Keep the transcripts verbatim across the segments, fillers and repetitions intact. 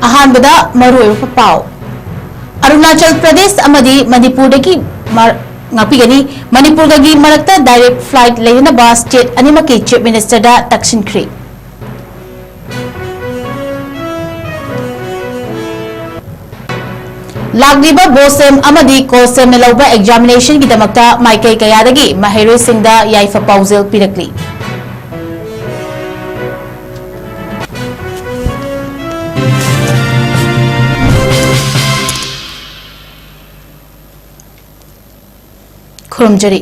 ꯑꯍꯥꯟꯕꯗ ꯃꯔꯨꯑꯣꯏꯕ ꯄꯥꯎ꯫ ꯑꯔꯨꯅꯥꯆꯜ ꯄ꯭ꯔꯗꯦꯁ ꯑꯃꯗꯤ ꯃꯅꯤꯄꯨꯔꯗꯒꯤ ꯃꯔ-, ꯉꯥꯛꯄꯤꯒꯅꯤ꯫ ꯃꯅꯤꯄꯨꯔꯒꯒꯤ ꯃꯔꯛꯇ direct flight ꯂꯩꯅꯅꯕ state ꯑꯅꯤꯃꯛꯀꯤ Chief Ministerꯗ ꯇꯛꯁꯤꯟꯈ꯭ꯔꯦ꯫ ꯂꯥꯛꯂꯤꯕ ꯕꯣꯁꯦꯝ ꯑꯃꯗꯤ ꯀꯣꯁꯦꯝꯅ ꯂꯧꯕ examinationꯒꯤꯗꯃꯛꯇ ꯃꯥꯏꯀꯩ ꯀꯌꯥꯗꯒꯤ ꯃꯍꯩꯔꯣꯏꯁꯤꯡꯗ ꯌꯥꯏꯐ ꯄꯥꯎꯖꯦꯜ ꯄꯤꯔꯛꯂꯤ꯫ ꯈꯨꯔꯨꯝꯖꯔꯤ꯫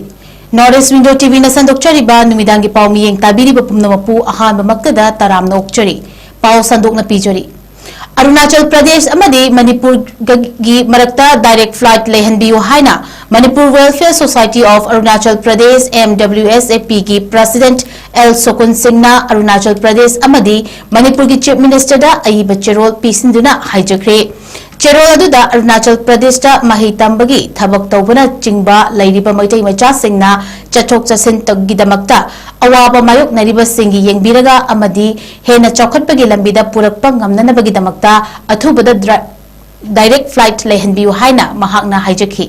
North East Window TVꯅ ꯁꯟꯗꯣꯛꯆꯔꯤꯕ ꯅꯨꯃꯤꯗꯥꯡꯒꯤ ꯄꯥꯎ ꯃꯤꯌꯦꯡ ꯇꯥꯕꯤꯔꯤꯕ ꯄꯨꯝꯅꯃꯛꯄꯨ ꯑꯍꯥꯟꯕꯃꯛꯇꯗ ꯇꯔꯥꯝꯅ ꯑꯣꯛꯆꯔꯤ꯫ ꯄꯥꯎ ꯁꯟꯗꯣꯛꯅ ꯄꯤꯖꯔꯤ꯫ ꯑꯔꯨꯅꯥꯆꯜ ꯄ꯭ꯔꯗꯦꯁ ꯑꯃꯗꯤ ꯃꯅꯤꯄꯨꯔꯒꯤ ꯃꯔꯛꯇ direct flight ꯂꯩꯍꯟꯕꯤꯌꯨ ꯍꯥꯏꯅ Manipur Welfare Society of Arunachal Pradesh, MWSAPꯒꯤ President ꯑꯦꯜ ꯁꯣꯀꯨꯟ ꯁꯤꯡꯅ ꯑꯔꯨꯅꯥꯆꯜ ꯄ꯭ꯔꯗꯦꯁ ꯑꯃꯗꯤ ꯃꯅꯤꯄꯨꯔꯒꯤ Chief Ministerꯗ ꯑꯏꯕ ꯆꯦꯔꯣꯜ ꯄꯤꯁꯤꯟꯗꯨꯅ ꯍꯥꯏꯖꯈ꯭ꯔꯦ꯫ ꯆꯦꯔꯣꯜ ꯑꯗꯨꯗ ꯑꯔꯨꯅꯥꯆꯜ ꯄ꯭ꯔꯗꯦꯁꯇ ꯃꯍꯩ ꯇꯝꯕꯒꯤ, ꯊꯕꯛ ꯇꯧꯕꯅꯆꯤꯡꯕ ꯂꯩꯔꯤꯕ ꯃꯩꯇꯩ ꯃꯆꯥꯁꯤꯡꯅ ꯆꯠꯊꯣꯛ ꯆꯠꯁꯤꯟꯒꯤꯗꯃꯛꯇ ꯑꯋꯥꯕ ꯃꯥꯌꯣꯛꯅꯔꯤꯕꯁꯤꯡꯒꯤ ꯌꯦꯡꯕꯤꯔꯒ ꯑꯃꯗꯤ ꯍꯦꯟꯅ ꯆꯥꯎꯈꯠꯄꯒꯤ ꯂꯝꯕꯤꯗ ꯄꯨꯔꯛꯄ ꯉꯝꯅꯅꯕꯒꯤꯗꯃꯛꯇ ꯑꯊꯨꯕꯗ ꯗ꯭ꯔ-, direct flight ꯂꯩꯍꯟꯕꯤꯌꯨ ꯍꯥꯏꯅ ꯃꯍꯥꯛꯅ ꯍꯥꯏꯖꯈꯤ꯫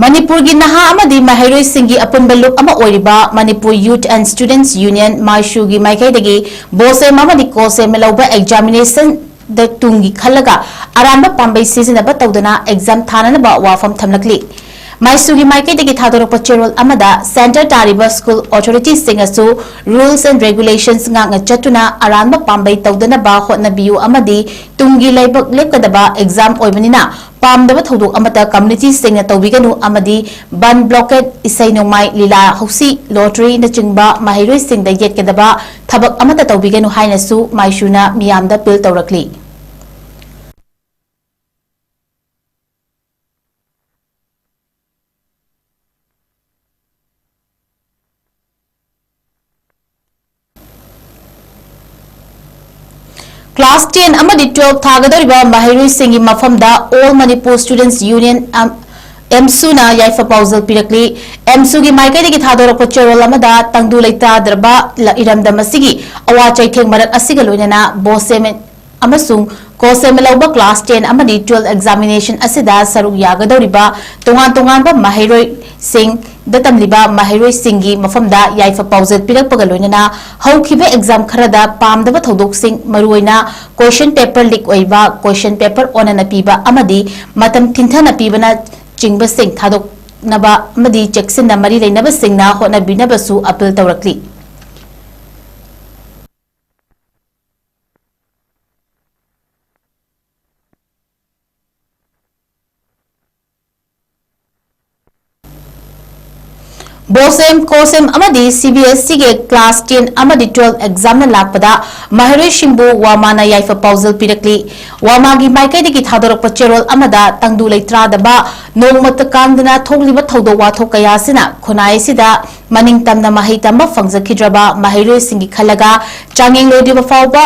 ꯃꯅꯤꯄꯨꯔꯒꯤ ꯅꯍꯥ ꯑꯃꯗꯤ ꯃꯍꯩꯔꯣꯏꯁꯤꯡꯒꯤ ꯑꯄꯨꯟꯕ ꯂꯨꯞ ꯑꯃ ꯑꯣꯏꯔꯤꯕ Manipur Youth and Students Union, ꯃꯥꯏꯁꯨꯒꯤ ꯃꯥꯏꯀꯩꯗꯒꯤ ꯕꯣꯁꯦꯝ ꯑꯃꯗꯤ ꯀꯣꯁꯦꯝ ꯂꯧꯕ examinationꯗ ꯇꯨꯡꯒꯤ ꯈꯜꯂꯒ ꯑꯔꯥꯟꯕ ꯄꯥꯝꯕꯩ ꯁꯤꯖꯤꯟꯅꯕ ꯇꯧꯗꯅ exam ꯊꯥꯅꯅꯕ ꯋꯥꯐꯝ ꯊꯝꯂꯛꯂꯤ꯫ ꯃꯥꯏꯁꯨꯒꯤ ꯃꯥꯏꯀꯩꯗꯒꯤ ꯊꯥꯗꯣꯔꯛꯄ ꯆꯦꯔꯣꯜ ꯑꯃꯗ, ꯁꯦꯟꯇꯔ ꯇꯥꯔꯤꯕ ꯁ꯭ꯀꯨꯜ ꯑꯣꯊꯣꯔꯤꯇꯤꯁꯤꯡꯅꯁꯨ ꯔꯨꯜꯁ ꯑꯦꯟ ꯔꯦꯒꯨꯂꯦꯁꯟꯁ ꯉꯥꯛꯅ ꯆꯠꯇꯨꯅ ꯑꯔꯥꯟꯕ ꯄꯥꯝꯕꯩ ꯇꯧꯗꯅꯕ ꯍꯣꯠꯅꯕꯤꯌꯨ ꯑꯃꯗꯤ ꯇꯨꯡꯒꯤ ꯂꯥꯏꯕꯛ ꯂꯦꯞꯀꯗꯕ ꯑꯦꯛꯖꯥꯝ ꯑꯣꯏꯕꯅꯤꯅ ꯄꯥꯝꯗꯕ ꯊꯧꯗꯣꯛ ꯑꯃꯠꯇ ꯀꯝꯃꯨꯅꯤꯇꯤꯁꯤꯡꯅ ꯇꯧꯕꯤꯒꯅꯨ ꯑꯃꯗꯤ ꯕꯟ, ꯕ꯭ꯂꯣꯀꯦꯠ, ꯏꯁꯩ ꯅꯣꯡꯃꯥꯏ, ꯂꯤꯂꯥ, ꯍꯧꯁꯤ, ꯂꯣꯇꯔꯤꯅꯆꯤꯡꯕ ꯃꯍꯩꯔꯣꯏꯁꯤꯡꯗ ꯌꯦꯠꯀꯗꯕ ꯊꯕꯛ ꯑꯃꯠꯇ ꯇꯧꯕꯤꯒꯅꯨ ꯍꯥꯏꯅꯁꯨ ꯃꯥꯏꯁꯨꯅ ꯃꯤꯌꯥꯝꯗ ꯑꯄꯤꯜ ꯇꯧꯔꯛꯂꯤ꯫ ꯀ꯭ꯂꯥꯁ ꯇꯦꯟ ꯑꯃꯗꯤ ꯇꯨꯋꯦꯜꯐ ꯊꯥꯒꯗꯧꯔꯤꯕ ꯃꯍꯩꯔꯣꯏꯁꯤꯡꯒꯤ ꯃꯐꯝꯗ All Manipur Students Union, ꯑꯦꯝꯁꯨꯅ ꯌꯥꯏꯐ ꯄꯥꯎꯖꯦꯜ ꯄꯤꯔꯛꯂꯤ꯫ ꯑꯦꯝꯁꯨꯒꯤ ꯃꯥꯏꯀꯩꯗꯒꯤ ꯊꯥꯗꯣꯔꯛꯄ ꯆꯦꯔꯣꯜ ꯑꯃꯗ ꯇꯪꯗꯨ ꯂꯩꯇꯥꯗ꯭ꯔꯕ ꯏꯔꯝꯗꯝ ꯑꯁꯤꯒꯤ ꯑꯋꯥ ꯆꯩꯊꯦꯡ ꯃꯔꯛ ꯑꯁꯤꯒ ꯂꯣꯏꯅꯅ ꯕꯣꯁꯦꯝ ꯑꯃꯁꯨꯡ ꯀꯣꯁꯦꯝ ꯂꯧꯕ ꯀ꯭ꯂꯥꯁ ꯇꯦꯟ ꯑꯃꯗꯤ ꯇꯨꯋꯦꯜꯐ ꯑꯦꯛꯖꯥꯃꯤꯅꯦꯁꯟ ꯑꯁꯤꯗ ꯁꯔꯨꯛ ꯌꯥꯒꯗꯧꯔꯤꯕ ꯇꯣꯉꯥꯟ ꯇꯣꯉꯥꯟꯕ ꯃꯍꯩꯔꯣꯏꯁꯤꯡꯗ ꯇꯝꯂꯤꯕ ꯃꯍꯩꯔꯣꯏꯁꯤꯡꯒꯤ ꯃꯐꯝꯗ ꯌꯥꯏꯐ ꯄꯥꯎꯖꯦꯜ ꯄꯤꯔꯛꯄꯒ ꯂꯣꯏꯅꯅ ꯍꯧꯈꯤꯕ ꯑꯦꯛꯖꯥꯝ ꯈꯔꯗ ꯄꯥꯝꯗꯕ ꯊꯧꯗꯣꯛꯁꯤꯡ, ꯃꯔꯨꯑꯣꯏꯅ ꯀꯣꯏꯁꯟ ꯄꯦꯄꯔ ꯂꯤꯛ ꯑꯣꯏꯕ, ꯀꯣꯏꯁꯟ ꯄꯦꯄꯔ ꯑꯣꯟꯅꯅ ꯄꯤꯕ ꯑꯃꯗꯤ ꯃꯇꯝ ꯊꯤꯟꯊꯅ ꯄꯤꯕꯅꯆꯤꯡꯕꯁꯤꯡ ꯊꯥꯗꯣꯛꯅꯕ ꯑꯃꯗꯤ ꯆꯦꯛꯁꯤꯟꯅ ꯃꯔꯤ ꯂꯩꯅꯕꯁꯤꯡꯅ ꯍꯣꯠꯅꯕꯤꯅꯕꯁꯨ ꯑꯄꯤꯜ ꯇꯧꯔꯛꯂꯤ꯫ ꯕꯣꯁꯦꯝ, ꯀꯣꯁꯦꯝ ꯑꯃꯗꯤ ꯁꯤ ꯕꯤ ꯑꯦꯁ ꯏꯒꯤ ꯀ꯭ꯂꯥꯁ ꯇꯦꯟ ꯑꯃꯗꯤ ꯇꯨꯋꯦꯜꯐ ꯑꯦꯛꯖꯥꯝꯅ ꯂꯥꯛꯄꯗ ꯃꯍꯩꯔꯣꯏꯁꯤꯡꯕꯨ ꯋꯥꯃꯥꯅ ꯌꯥꯏꯐ ꯄꯥꯎꯖꯦꯜ ꯄꯤꯔꯛꯂꯤ꯫ ꯋꯥꯃꯥꯒꯤ ꯃꯥꯏꯀꯩꯗꯒꯤ ꯊꯥꯗꯣꯔꯛꯄ ꯆꯦꯔꯣꯜ ꯑꯃꯗ ꯇꯪꯗꯨ ꯂꯩꯇꯥꯗꯕ ꯅꯣꯡꯃꯇ ꯀꯥꯡꯗꯅ ꯊꯣꯛꯂꯤꯕ ꯊꯧꯗꯣꯛ ꯋꯥꯊꯣꯛ ꯀꯌꯥ ꯑꯁꯤꯅ ꯈꯨꯟꯅꯥꯏ ꯑꯁꯤꯗ ꯃꯅꯤꯡ ꯇꯝꯅ ꯃꯍꯩ ꯇꯝꯕ ꯐꯪꯖꯈꯤꯗ꯭ꯔꯕ ꯃꯍꯩꯔꯣꯏꯁꯤꯡꯒꯤ ꯈꯜꯂꯒ ꯆꯥꯡꯌꯦꯡ ꯂꯣꯏꯗ꯭ꯔꯤꯕ ꯐꯥꯎꯕ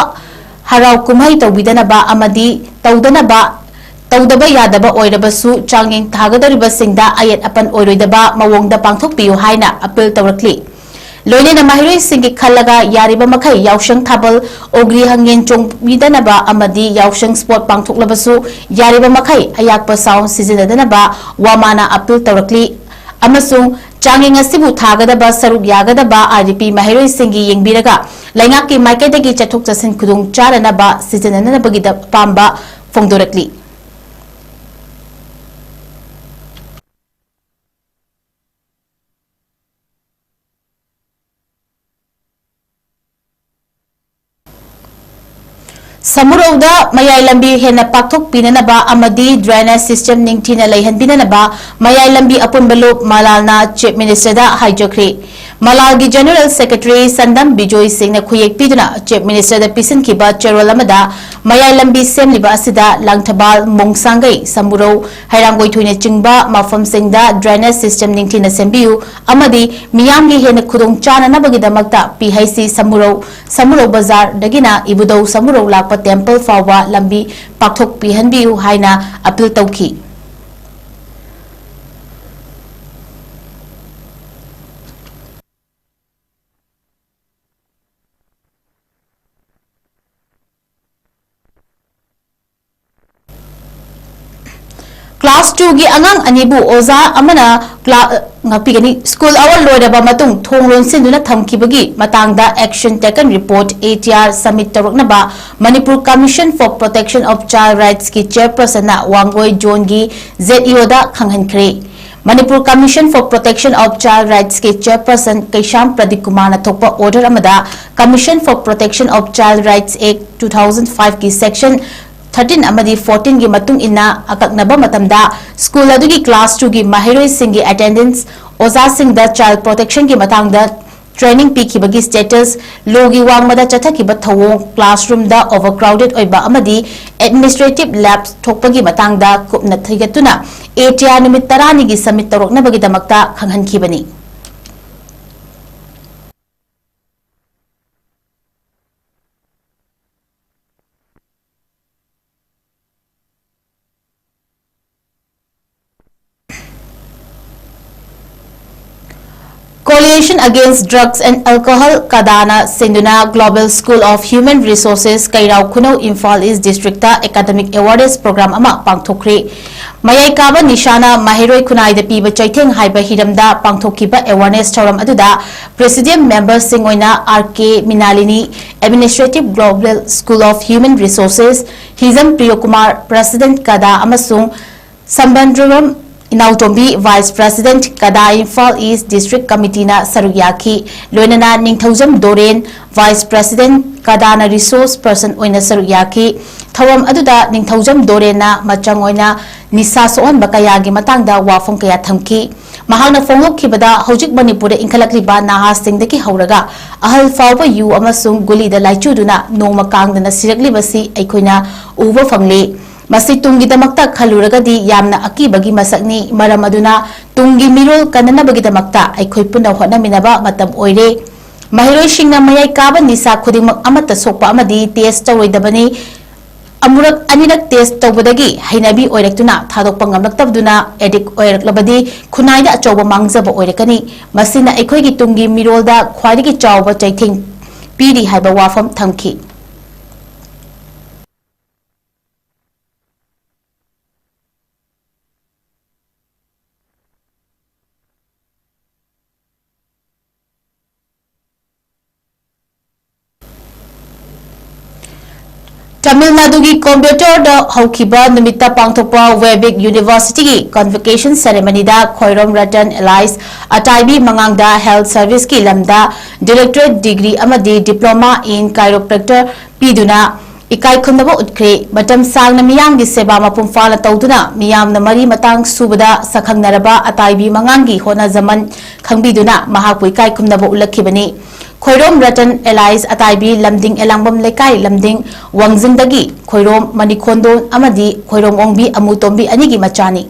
ꯍꯔꯥꯎ ꯀꯨꯝꯍꯩ ꯇꯧꯕꯤꯗꯅꯕ ꯑꯃꯗꯤ ꯇꯧꯗꯅꯕ, ꯇꯧꯗꯕ ꯌꯥꯗꯕ ꯑꯣꯏꯔꯕꯁꯨ ꯆꯥꯡꯌꯦꯡ ꯊꯥꯒꯗꯧꯔꯤꯕꯁꯤꯡꯗ ꯑꯌꯦꯠ ꯑꯄꯟ ꯑꯣꯏꯔꯣꯏꯗꯕ ꯃꯑꯣꯡꯗ ꯄꯥꯡꯊꯣꯛꯄꯤꯌꯨ ꯍꯥꯏꯅ ꯑꯄꯤꯜ ꯇꯧꯔꯛꯂꯤ꯫ ꯂꯣꯏꯅꯅ ꯃꯍꯩꯔꯣꯏꯁꯤꯡꯒꯤ ꯈꯜꯂꯒ ꯌꯥꯔꯤꯕ ꯃꯈꯩ ꯌꯥꯎꯁꯪ ꯊꯥꯕꯜ, ꯑꯣꯒ꯭ꯔꯤ ꯍꯪꯉꯦꯟ ꯆꯣꯡꯕꯤꯗꯅꯕ ꯑꯃꯗꯤ ꯌꯥꯎꯁꯪ ꯁ꯭ꯄꯣꯔꯠ ꯄꯥꯡꯊꯣꯛꯂꯕꯁꯨ ꯌꯥꯔꯤꯕ ꯃꯈꯩ ꯑꯌꯥꯛꯄ ꯁꯥꯎꯟ ꯁꯤꯖꯤꯟꯅꯗꯅꯕ ꯋꯥꯃꯥꯅ ꯑꯄꯤꯜ ꯇꯧꯔꯛꯂꯤ꯫ ꯑꯃꯁꯨꯡ ꯆꯥꯡꯌꯦꯡ ꯑꯁꯤꯕꯨ ꯊꯥꯒꯗꯕ ꯁꯔꯨꯛ ꯌꯥꯒꯗꯕ ꯑꯥꯏ ꯗꯤ ꯄꯤ ꯃꯍꯩꯔꯣꯏꯁꯤꯡꯒꯤ ꯌꯦꯡꯕꯤꯔꯒ ꯂꯩꯉꯥꯛꯀꯤ ꯃꯥꯏꯀꯩꯗꯒꯤ ꯆꯠꯊꯣꯛ ꯆꯠꯁꯤꯟ ꯈꯨꯗꯣꯡ ꯆꯥꯅꯅꯕ ꯁꯤꯖꯤꯟꯅꯅꯕꯒꯤ ꯑꯄꯥꯝꯕ ꯐꯣꯡꯗꯣꯔꯛꯂꯤ꯫ ꯁꯃꯨꯔꯧꯗ ꯃꯌꯥꯏ ꯂꯝꯕꯤ ꯍꯦꯟꯅ ꯄꯥꯛꯊꯣꯛꯄꯤꯅꯅꯕ ꯑꯃꯗꯤ drainage system ꯅꯤꯡꯊꯤꯅ ꯂꯩꯍꯟꯕꯤꯅꯅꯕ ꯃꯌꯥꯏ ꯂꯝꯕꯤ ꯑꯄꯨꯟꯕ ꯂꯨꯞ ꯃꯂꯥꯜꯅ Chief Minister ꯗ ꯍꯥꯏꯖꯈ꯭ꯔꯦ꯫ ꯃꯂꯥꯜꯒꯤ General Secretary ꯁꯟꯗꯝ ꯕꯤꯖꯣꯏ ꯁꯤꯡꯅ ꯈꯨꯌꯦꯛ ꯄꯤꯗꯨꯅ Chief Minister ꯗ ꯄꯤꯁꯤꯟꯈꯤꯕ ꯆꯦꯔꯣꯜ ꯑꯃꯗ ꯃꯌꯥꯏ ꯂꯝꯕꯤ ꯁꯦꯝꯂꯤꯕ ꯑꯁꯤꯗ ꯂꯥꯡꯊꯕꯥꯜ, ꯃꯣꯡꯁꯥꯡꯒꯩ, ꯁꯃꯨꯔꯧ, ꯍꯩꯔꯥꯡꯒꯣꯏꯊꯣꯏꯅꯆꯤꯡꯕ ꯃꯐꯝꯁꯤꯡꯗ drainage system ꯅꯤꯡꯊꯤꯅ ꯁꯦꯝꯕꯤꯌꯨ ꯑꯃꯗꯤ ꯃꯤꯌꯥꯝꯒꯤ ꯍꯦꯟꯅ ꯈꯨꯗꯣꯡ ꯆꯥꯅꯅꯕꯒꯤꯗꯃꯛꯇ P H C Samurou, Samurou ꯕꯖꯥꯔꯗꯒꯤꯅ ꯏꯕꯨꯙꯧ ꯁꯃꯨꯔꯧ ꯂꯥꯛꯄ temple ꯐꯥꯎꯕ ꯂꯝꯕꯤ ꯄꯥꯛꯊꯣꯛꯄꯤꯍꯟꯕꯤꯌꯨ ꯍꯥꯏꯅ appeal ꯇꯧꯈꯤ꯫ Class two ꯒꯤ ꯑꯉꯥꯡ ꯑꯅꯤꯕꯨ ꯑꯣꯖꯥ ꯑꯃꯅ ꯀ꯭ꯂꯥ-, ꯉꯥꯛꯄꯤꯒꯅꯤ꯫ School hour ꯂꯣꯏꯔꯕ ꯃꯇꯨꯡ ꯊꯣꯡ ꯂꯣꯟꯁꯤꯟꯗꯨꯅ ꯊꯝꯈꯤꯕꯒꯤ ꯃꯇꯥꯡꯗ action taken report, A T R, submit ꯇꯧꯔꯛꯅꯕ Manipur Commission for Protection of Child Rights ꯀꯤ chairperson ꯅ ꯋꯥꯡꯒꯣꯏ zone ꯒꯤ Z E O the ꯈꯪꯍꯟꯈ꯭ꯔꯦ꯫ Manipur Commission for Protection of Child Rights ꯀꯤ chairperson ꯀꯩꯁꯥꯝ ꯄ꯭ꯔꯗꯤꯞ ꯀꯨꯃꯥꯔꯅ ꯊꯣꯛꯄ order ꯑꯃꯗ Commission for Protection of Child Rights Act two thousand five ꯀꯤ section thirteen ꯑꯃꯗꯤ fourteen ꯒꯤ ꯃꯇꯨꯡ ꯏꯟꯅ ꯑꯀꯛꯅꯕ ꯃꯇꯝꯗ school ꯑꯗꯨꯒꯤ class two ꯒꯤ ꯃꯍꯩꯔꯣꯏꯁꯤꯡꯒꯤ attendance, ꯑꯣꯖꯥꯁꯤꯡꯗ child protection ꯒꯤ ꯃꯇꯥꯡꯗ training ꯄꯤꯈꯤꯕꯒꯤ status, ꯂꯣꯒꯤ ꯋꯥꯡꯃꯗ ꯆꯠꯊꯈꯤꯕ ꯊꯧꯑꯣꯡ, classroom ꯗ overcrowded ꯑꯣꯏꯕ ꯑꯃꯗꯤ administrative lapse ꯊꯣꯛꯄꯒꯤ ꯃꯇꯥꯡꯗ ꯀꯨꯞꯅ ꯊꯤꯒꯠꯇꯨꯅ A T R ꯅꯨꯃꯤꯠ ꯇꯔꯥꯅꯤꯒꯤ submit ꯇꯧꯔꯛꯅꯕꯒꯤꯗꯃꯛꯇ ꯈꯪꯍꯟꯈꯤꯕꯅꯤ꯫ Coalition Against Drugs and Alcohol, CADA ꯅ ꯁꯤꯟꯗꯨꯅ Global School of Human Resources, ꯀꯩꯔꯥꯎ ꯈꯨꯅꯧ, Imphal East District ꯇ academic awareness program ꯑꯃ ꯄꯥꯡꯊꯣꯛꯈ꯭ꯔꯦ꯫ ꯃꯌꯥꯏ ꯀꯥꯕ ꯅꯤꯁꯥꯅ ꯃꯍꯩꯔꯣꯏ ꯈꯨꯟꯅꯥꯏꯗ ꯄꯤꯕ ꯆꯩꯊꯦꯡ ꯍꯥꯏꯕ ꯍꯤꯔꯝꯗ ꯄꯥꯡꯊꯣꯛꯈꯤꯕ awareness ꯊꯧꯔꯝ ꯑꯗꯨꯗ Presidium member ꯁꯤꯡ ꯑꯣꯏꯅ R K ꯃꯤꯅꯥꯂꯤꯅꯤ, Administrative Global School of Human Resources, Hijam Priyokumar, President CADA, ꯑꯃꯁꯨꯡ ꯁꯝꯕꯟꯗ꯭ꯔꯨꯔꯝ ꯏꯅꯥꯎꯇꯣꯝꯕꯤ, Vice President, ꯀꯗꯥ Imphal East District Committeeꯅ ꯁꯔꯨꯛ ꯌꯥꯈꯤ꯫ ꯂꯣꯏꯅꯅ ꯅꯤꯡꯊꯧꯖꯝ ꯗꯣꯔꯦꯟ, Vice President, ꯀꯗꯥꯅ Resource Person ꯑꯣꯏꯅ ꯁꯔꯨꯛ ꯌꯥꯈꯤ꯫ ꯊꯧꯔꯝ ꯑꯗꯨꯗ ꯅꯤꯡꯊꯧꯖꯝ ꯗꯣꯔꯦꯟꯅ ꯃꯆꯪ ꯑꯣꯏꯅ ꯅꯤꯁꯥ ꯁꯣꯛꯍꯟꯕ ꯀꯌꯥꯒꯤ ꯃꯇꯥꯡꯗ ꯋꯥꯐꯝ ꯀꯌꯥ ꯊꯝꯈꯤ꯫ ꯃꯍꯥꯛꯅ ꯐꯣꯡꯗꯣꯛꯈꯤꯕꯗ, ꯍꯧꯖꯤꯛ ꯃꯅꯤꯄꯨꯔꯗ ꯏꯟꯈꯠꯂꯛꯂꯤꯕ ꯅꯍꯥꯁꯤꯡꯗꯒꯤ ꯍꯧꯔꯒ ꯑꯍꯜ ꯐꯥꯎꯕ ꯌꯨ ꯑꯃꯁꯨꯡ ꯒꯨꯂꯤꯗ ꯂꯥꯏꯆꯨꯗꯨꯅ ꯅꯣꯡꯃ ꯀꯥꯡꯗꯅ ꯁꯤꯔꯛꯂꯤꯕꯁꯤ ꯑꯩꯈꯣꯏꯅ ꯎꯕ ꯐꯪꯂꯤ꯫ ꯃꯁꯤ ꯇꯨꯡꯒꯤꯗꯃꯛꯇ ꯈꯜꯂꯨꯔꯒꯗꯤ ꯌꯥꯝꯅ ꯑꯀꯤꯕꯒꯤ ꯃꯁꯛꯅꯤ꯫ ꯃꯔꯝ ꯑꯗꯨꯅ ꯇꯨꯡꯒꯤ ꯃꯤꯔꯣꯜ ꯀꯟꯅꯅꯕꯒꯤꯗꯃꯛꯇ ꯑꯩꯈꯣꯏ ꯄꯨꯟꯅ ꯍꯣꯠꯅꯃꯤꯟꯅꯕ ꯃꯇꯝ ꯑꯣꯏꯔꯦ꯫ ꯃꯍꯩꯔꯣꯏꯁꯤꯡꯅ ꯃꯌꯥꯏ ꯀꯥꯕ ꯅꯤꯁꯥ ꯈꯨꯗꯤꯡꯃꯛ ꯑꯃꯠꯇ ꯁꯣꯛꯄ ꯑꯃꯗꯤ test ꯇꯧꯔꯣꯏꯗꯕꯅꯤ꯫ ꯑꯃꯨꯔꯛ ꯑꯅꯤꯔꯛ test ꯇꯧꯕꯗꯒꯤ ꯍꯩꯅꯕꯤ ꯑꯣꯏꯔꯛꯇꯨꯅ ꯊꯥꯗꯣꯛꯄ ꯉꯝꯂꯛꯇꯕꯗꯨꯅ addict ꯑꯣꯏꯔꯛꯂꯕꯗꯤ ꯈꯨꯟꯅꯥꯏꯗ ꯑꯆꯧꯕ ꯃꯥꯡꯖꯕ ꯑꯣꯏꯔꯛꯀꯅꯤ꯫ ꯃꯁꯤꯅ ꯑꯩꯈꯣꯏꯒꯤ ꯇꯨꯡꯒꯤ ꯃꯤꯔꯣꯜꯗ ꯈ꯭ꯋꯥꯏꯗꯒꯤ ꯆꯥꯎꯕ ꯆꯩꯊꯦꯡ ꯄꯤꯔꯤ ꯍꯥꯏꯕ ꯋꯥꯐꯝ ꯊꯝꯈꯤ꯫ ꯇꯥꯃꯤꯜ ꯅꯥꯗꯨꯒꯤ ꯀꯣꯏꯝꯕꯦꯇꯣꯔꯗ ꯍꯧꯈꯤꯕ ꯅꯨꯃꯤꯠꯇ ꯄꯥꯡꯊꯣꯛꯄ ꯋꯦꯕꯤꯛ ꯌꯨꯅꯤꯚꯔꯁꯤꯇꯤꯒꯤ convocation ceremonyꯗ Khoirom Ratan alias ꯑꯇꯥꯏꯕꯤ ꯃꯉꯥꯡꯗ health serviceꯀꯤ ꯂꯝꯗ doctorate degree ꯑꯃꯗꯤ diploma in chiropractor ꯄꯤꯗꯨꯅ ꯏꯀꯥꯏ ꯈꯨꯝꯅꯕ ꯎꯠꯈ꯭ꯔꯦ꯫ ꯃꯇꯝ ꯁꯥꯡꯅ ꯃꯤꯌꯥꯝꯒꯤ ꯁꯦꯕꯥ ꯃꯄꯨꯡ ꯐꯥꯅ ꯇꯧꯗꯨꯅ ꯃꯤꯌꯥꯝꯅ ꯃꯔꯤ ꯃꯇꯥꯡ ꯁꯨꯕꯗ ꯁꯛꯈꯪꯅꯔꯕ ꯑꯇꯥꯏꯕꯤ ꯃꯉꯥꯡꯒꯤ ꯍꯣꯠꯅꯖꯃꯟ ꯈꯪꯕꯤꯗꯨꯅ ꯃꯍꯥꯛꯄꯨ ꯏꯀꯥꯏ ꯈꯨꯝꯅꯕ ꯎꯠꯂꯛꯈꯤꯕꯅꯤ꯫ ꯈꯣꯏꯔꯣꯝ ꯔꯇꯟ alias ꯑꯇꯥꯏꯕꯤ, ꯂꯝꯗꯤꯡ ꯑꯦꯂꯥꯡꯕꯝ ꯂꯩꯀꯥꯏ, ꯂꯝꯗꯤꯡ ꯋꯥꯡꯖꯤꯡꯗꯒꯤ ꯈꯣꯏꯔꯣꯝ ꯃꯅꯤꯈꯣꯟꯗꯣꯟ ꯑꯃꯗꯤ ꯈꯣꯏꯔꯣꯝ ꯑꯣꯡꯕꯤ ꯑꯃꯨꯇꯣꯝꯕꯤ ꯑꯅꯤꯒꯤ ꯃꯆꯥꯅꯤ꯫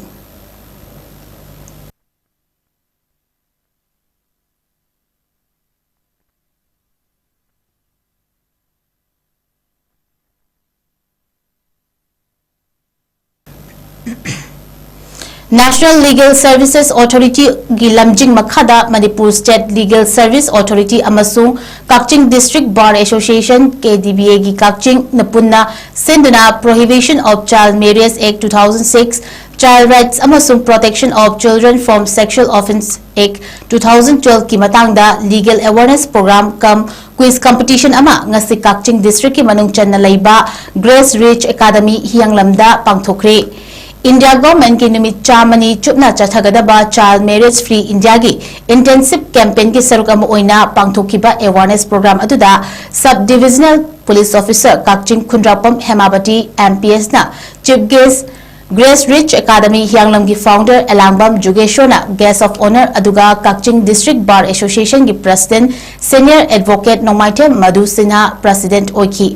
National Legal Services Authorityꯒꯤ ꯂꯝꯖꯤꯡ ꯃꯈꯥꯗ Manipur State Legal Service Authority ꯑꯃꯁꯨꯡ ꯀꯛꯆꯤꯡ District Bar Association, KDBAꯒꯤ ꯀꯛꯆꯤꯡꯅ ꯄꯨꯟꯅ ꯁꯤꯟꯗꯨꯅ Prohibition of Child Marriage Act two thousand six, Child Rights ꯑꯃꯁꯨꯡ Protection of Children from Sexual Offence Act two thousand twelveꯀꯤ ꯃꯇꯥꯡꯗ legal awareness program cum quiz competition ꯑꯃ ꯉꯁꯤ ꯀꯛꯆꯤꯡ Districtꯀꯤ ꯃꯅꯨꯡ ꯆꯟꯅ ꯂꯩꯕ Grace Ridge Academy ꯍꯤꯌꯥꯡꯂꯝꯗ ꯄꯥꯡꯊꯣꯛꯈ꯭ꯔꯦ꯫ India ꯒꯚꯔꯟꯃꯦꯟꯠꯀꯤ ꯅꯨꯃꯤꯠ ꯆꯥꯝꯃꯅꯤ ꯆꯨꯞꯅ ꯆꯠꯊꯒꯗꯕ Child Marriage Free India ꯒꯤ intensive campaign ꯒꯤ ꯁꯔꯨꯛ ꯑꯃ ꯑꯣꯏꯅ ꯄꯥꯡꯊꯣꯛꯈꯤꯕ awareness program ꯑꯗꯨꯗ Sub Divisional Police Officer ꯀꯛꯆꯤꯡ ꯈꯨꯟꯗ꯭ꯔꯥꯛꯄꯝ ꯍꯦꯃꯥꯕꯇꯤ M P S ꯅ chief guest, Grace Rich Academy ꯍꯤꯌꯥꯡꯂꯝꯒꯤ founder Elangbam ꯖꯨꯒꯦꯁꯣꯔꯅ guest of honour ꯑꯗꯨꯒ ꯀꯛꯆꯤꯡ District Bar Association ꯒꯤ president senior advocate ꯅꯣꯡꯃꯥꯏꯊꯦꯝ ꯃꯙꯨ ꯁꯤꯟꯍꯥ president ꯑꯣꯏꯈꯤ꯫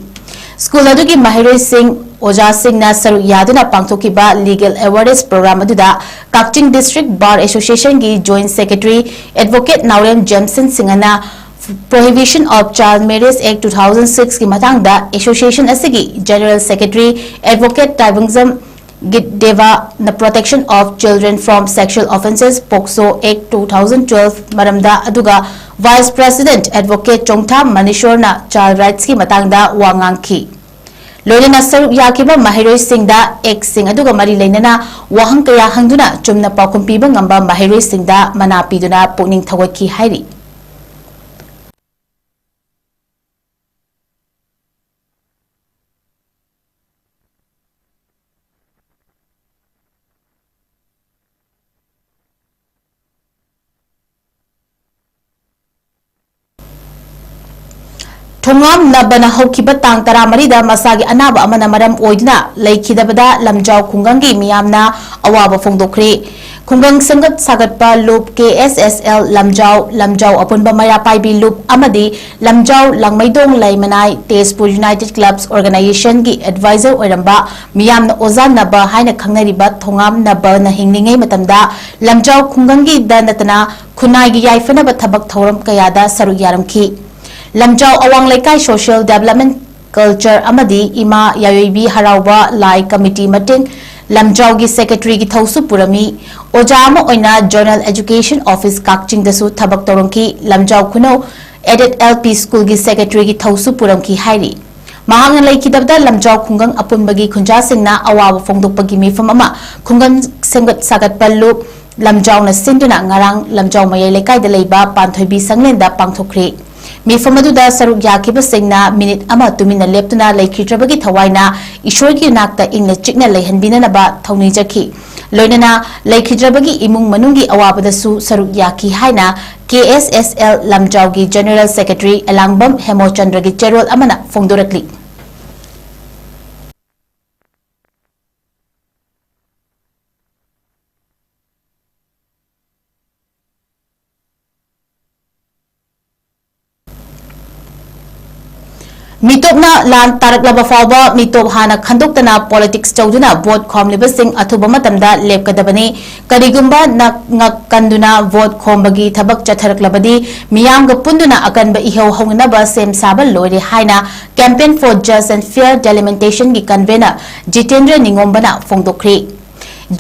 ꯁ꯭ꯀꯨꯜ ꯑꯗꯨꯒꯤ ꯃꯍꯩꯔꯣꯏꯁꯤꯡ, ꯑꯣꯖꯥꯁꯤꯡꯅ ꯁꯔꯨꯛ ꯌꯥꯗꯨꯅ ꯄꯥꯡꯊꯣꯛꯈꯤꯕ legal awareness program ꯑꯗꯨꯗ ꯀꯛꯆꯤꯡ District Bar Association ꯒꯤ Joint Secretary Advocate ꯅꯥꯎꯔꯦꯝ ꯖꯦꯝꯁꯟ ꯁꯤꯡꯍꯅ Prohibition of Child Marriage Act two thousand six ꯀꯤ ꯃꯇꯥꯡꯗ association ꯑꯁꯤꯒꯤ General Secretary Advocate ꯇꯥꯏꯕꯪꯖꯝ ꯒꯤꯠꯗꯦꯕꯥꯅ Protection of Children from Sexual Offences, POCSO Act two thousand twelve ꯃꯔꯝꯗ, ꯑꯗꯨꯒ Vice President Advocate ꯆꯣꯡꯊꯥꯝ ꯃꯅꯤꯁꯣꯔꯅ child rights ꯀꯤ ꯃꯇꯥꯡꯗ ꯋꯥ ꯉꯥꯡꯈꯤ꯫ ꯂꯣꯏꯅꯅ ꯁꯔꯨꯛ ꯌꯥꯈꯤꯕ ꯃꯍꯩꯔꯣꯏꯁꯤꯡꯗ act ꯁꯤꯡ ꯑꯗꯨꯒ ꯃꯔꯤ ꯂꯩꯅꯅ ꯋꯥꯍꯪ ꯀꯌꯥ ꯍꯪꯗꯨꯅ ꯆꯨꯝꯅ ꯄꯥꯎꯈꯨꯝ ꯄꯤꯕ ꯉꯝꯕ ꯃꯍꯩꯔꯣꯏꯁꯤꯡꯗ ꯃꯅꯥ ꯄꯤꯗꯨꯅ ꯄꯨꯛꯅꯤꯡ ꯊꯧꯒꯠꯈꯤ ꯍꯥꯏꯔꯤ꯫ ꯊꯣꯉꯥꯝ ꯅꯕꯅ ꯍꯧꯈꯤꯕ ꯇꯥꯡ ꯇꯔꯥꯃꯔꯤꯗ ꯃꯁꯥꯒꯤ ꯑꯅꯥꯕ ꯑꯃꯅ ꯃꯔꯝ ꯑꯣꯏꯗꯨꯅ ꯂꯩꯈꯤꯗꯕꯗ ꯂꯝꯖꯥꯎ ꯈꯨꯡꯒꯪꯒꯤ ꯃꯤꯌꯥꯝꯅ ꯑꯋꯥꯕ ꯐꯣꯡꯗꯣꯛꯈ꯭ꯔꯦ꯫ ꯈꯨꯡꯒꯪ ꯁꯦꯝꯒꯠ ꯁꯥꯒꯠꯄ ꯂꯨꯞ K S S L ꯂꯝꯖꯥꯎ, ꯂꯝꯖꯥꯎ ꯑꯄꯨꯟꯕ ꯃꯩꯔꯥ ꯄꯥꯏꯕꯤ ꯂꯨꯞ ꯑꯃꯗꯤ ꯂꯝꯖꯥꯎ ꯂꯥꯡꯃꯩꯗꯣꯡ ꯂꯩꯃꯅꯥꯏ ꯇꯦꯖꯄꯨꯔ United Clubs Organization ꯒꯤ advisor ꯑꯣꯏꯔꯝꯕ ꯃꯤꯌꯥꯝꯅ ꯑꯣꯖꯥ ꯅꯕ ꯍꯥꯏꯅ ꯈꯪꯅꯔꯤꯕ ꯊꯣꯉꯥꯝ ꯅꯕꯅ ꯍꯤꯡꯂꯤꯉꯩ ꯃꯇꯝꯗ ꯂꯝꯖꯥꯎ ꯈꯨꯡꯒꯪꯒꯤꯗ ꯅꯠꯇꯅ ꯈꯨꯟꯅꯥꯏꯒꯤ ꯌꯥꯏꯐꯅꯕ ꯊꯕꯛ ꯊꯧꯔꯝ ꯀꯌꯥꯗ ꯁꯔꯨꯛ ꯌꯥꯔꯝꯈꯤ꯫ ꯂꯝꯖꯥꯎ ꯑꯋꯥꯡ ꯂꯩꯀꯥꯏ Social Development Culture ꯑꯃꯗꯤ ꯏꯃꯥ ꯌꯥꯏꯑꯣꯏꯕꯤ ꯍꯔꯥꯎꯕ ꯂꯥꯏ ꯀꯃꯤꯇꯤ ꯃꯇꯦꯡ, ꯂꯝꯖꯥꯎꯒꯤ Secretary ꯒꯤ ꯊꯧꯁꯨ ꯄꯨꯔꯝꯃꯤ꯫ ꯑꯣꯖꯥ ꯑꯃ ꯑꯣꯏꯅ Zonal Education Office ꯀꯛꯆꯤꯡꯗꯁꯨ ꯊꯕꯛ ꯇꯧꯔꯝꯈꯤ꯫ ꯂꯝꯖꯥꯎ ꯈꯨꯅꯧ Aided L P School ꯒꯤ Secretary ꯒꯤ ꯊꯧꯁꯨ ꯄꯨꯔꯝꯈꯤ ꯍꯥꯏꯔꯤ꯫ ꯃꯍꯥꯛꯅ ꯂꯩꯈꯤꯗꯕꯗ ꯂꯝꯖꯥꯎ ꯈꯨꯡꯒꯪ ꯑꯄꯨꯟꯕꯒꯤ ꯈꯨꯟꯖꯥꯁꯤꯡꯅ ꯑꯋꯥꯕ ꯐꯣꯡꯗꯣꯛꯄꯒꯤ ꯃꯤꯐꯝ ꯑꯃ ꯈꯨꯡꯒꯪ ꯁꯦꯝꯒꯠ ꯁꯥꯒꯠꯄ ꯂꯨꯞ ꯂꯝꯖꯥꯎꯅ ꯁꯤꯟꯗꯨꯅ ꯉꯔꯥꯡ ꯂꯝꯖꯥꯎ ꯃꯌꯥꯏ ꯂꯩꯀꯥꯏꯗ ꯂꯩꯕ ꯄꯥꯟꯊꯣꯏꯕꯤ ꯁꯪꯂꯦꯟꯗ ꯄꯥꯡꯊꯣꯛꯈ꯭ꯔꯦ꯫ ꯃꯤꯐꯝ ꯑꯗꯨꯗ ꯁꯔꯨꯛ ꯌꯥꯈꯤꯕꯁꯤꯡꯅ ꯃꯤꯅꯤꯠ ꯑꯃ ꯇꯨꯃꯤꯟꯅ ꯂꯦꯞꯇꯨꯅ ꯂꯩꯈꯤꯗ꯭ꯔꯕꯒꯤ ꯊꯋꯥꯏꯅ ꯏꯁꯣꯔꯒꯤ ꯅꯥꯛꯇ ꯏꯪꯅ ꯆꯤꯛꯅ ꯂꯩꯍꯟꯕꯤꯅꯅꯕ ꯊꯧꯅꯤꯖꯈꯤ꯫ ꯂꯣꯏꯅꯅ ꯂꯩꯈꯤꯗ꯭ꯔꯕꯒꯤ ꯏꯃꯨꯡ ꯃꯅꯨꯡꯒꯤ ꯑꯋꯥꯕꯗꯁꯨ ꯁꯔꯨꯛ ꯌꯥꯈꯤ ꯍꯥꯏꯅ ꯀꯦ ꯑꯦꯁ ꯑꯦꯁ ꯑꯦꯜ ꯂꯝꯖꯥꯎꯒꯤ ꯖꯦꯅꯔꯦꯜ ꯁꯦꯀ꯭ꯔꯦꯇꯔꯤ ꯑꯦꯂꯥꯡꯕꯝ ꯍꯦꯃꯣꯆꯟꯗ꯭ꯔꯒꯤ ꯆꯦꯔꯣꯜ ꯑꯃꯅ ꯐꯣꯡꯗꯣꯔꯛꯂꯤ꯫ ꯃꯤꯇꯣꯞꯅ ꯂꯥꯟ ꯇꯥꯔꯛꯂꯕ ꯐꯥꯎꯕ ꯃꯤꯇꯣꯞ ꯍꯥꯟꯅ ꯈꯟꯗꯣꯛꯇꯅ ꯄꯣꯂꯤꯇꯤꯛꯁ ꯇꯧꯗꯨꯅ ꯚꯣꯠ ꯈꯣꯝꯂꯤꯕꯁꯤꯡ ꯑꯊꯨꯕ ꯃꯇꯝꯗ ꯂꯦꯞꯀꯗꯕꯅꯤ꯫ ꯀꯔꯤꯒꯨꯝꯕ ꯅꯛ-, ꯉꯛ ꯀꯟꯗꯨꯅ ꯚꯣꯠ ꯈꯣꯝꯕꯒꯤ ꯊꯕꯛ ꯆꯠꯊꯔꯛꯂꯕꯗꯤ ꯃꯤꯌꯥꯝꯒ ꯄꯨꯟꯗꯨꯅ ꯑꯀꯟꯕ ꯏꯍꯧ ꯍꯧꯅꯅꯕ ꯁꯦꯝ ꯁꯥꯕ ꯂꯣꯏꯔꯦ ꯍꯥꯏꯅ Campaign for Just and Fair Delimitation ꯒꯤ convener ꯖꯤꯇꯦꯟꯗ꯭ꯔ ꯅꯤꯉꯣꯝꯕꯅ ꯐꯣꯡꯗꯣꯛꯈ꯭ꯔꯤ꯫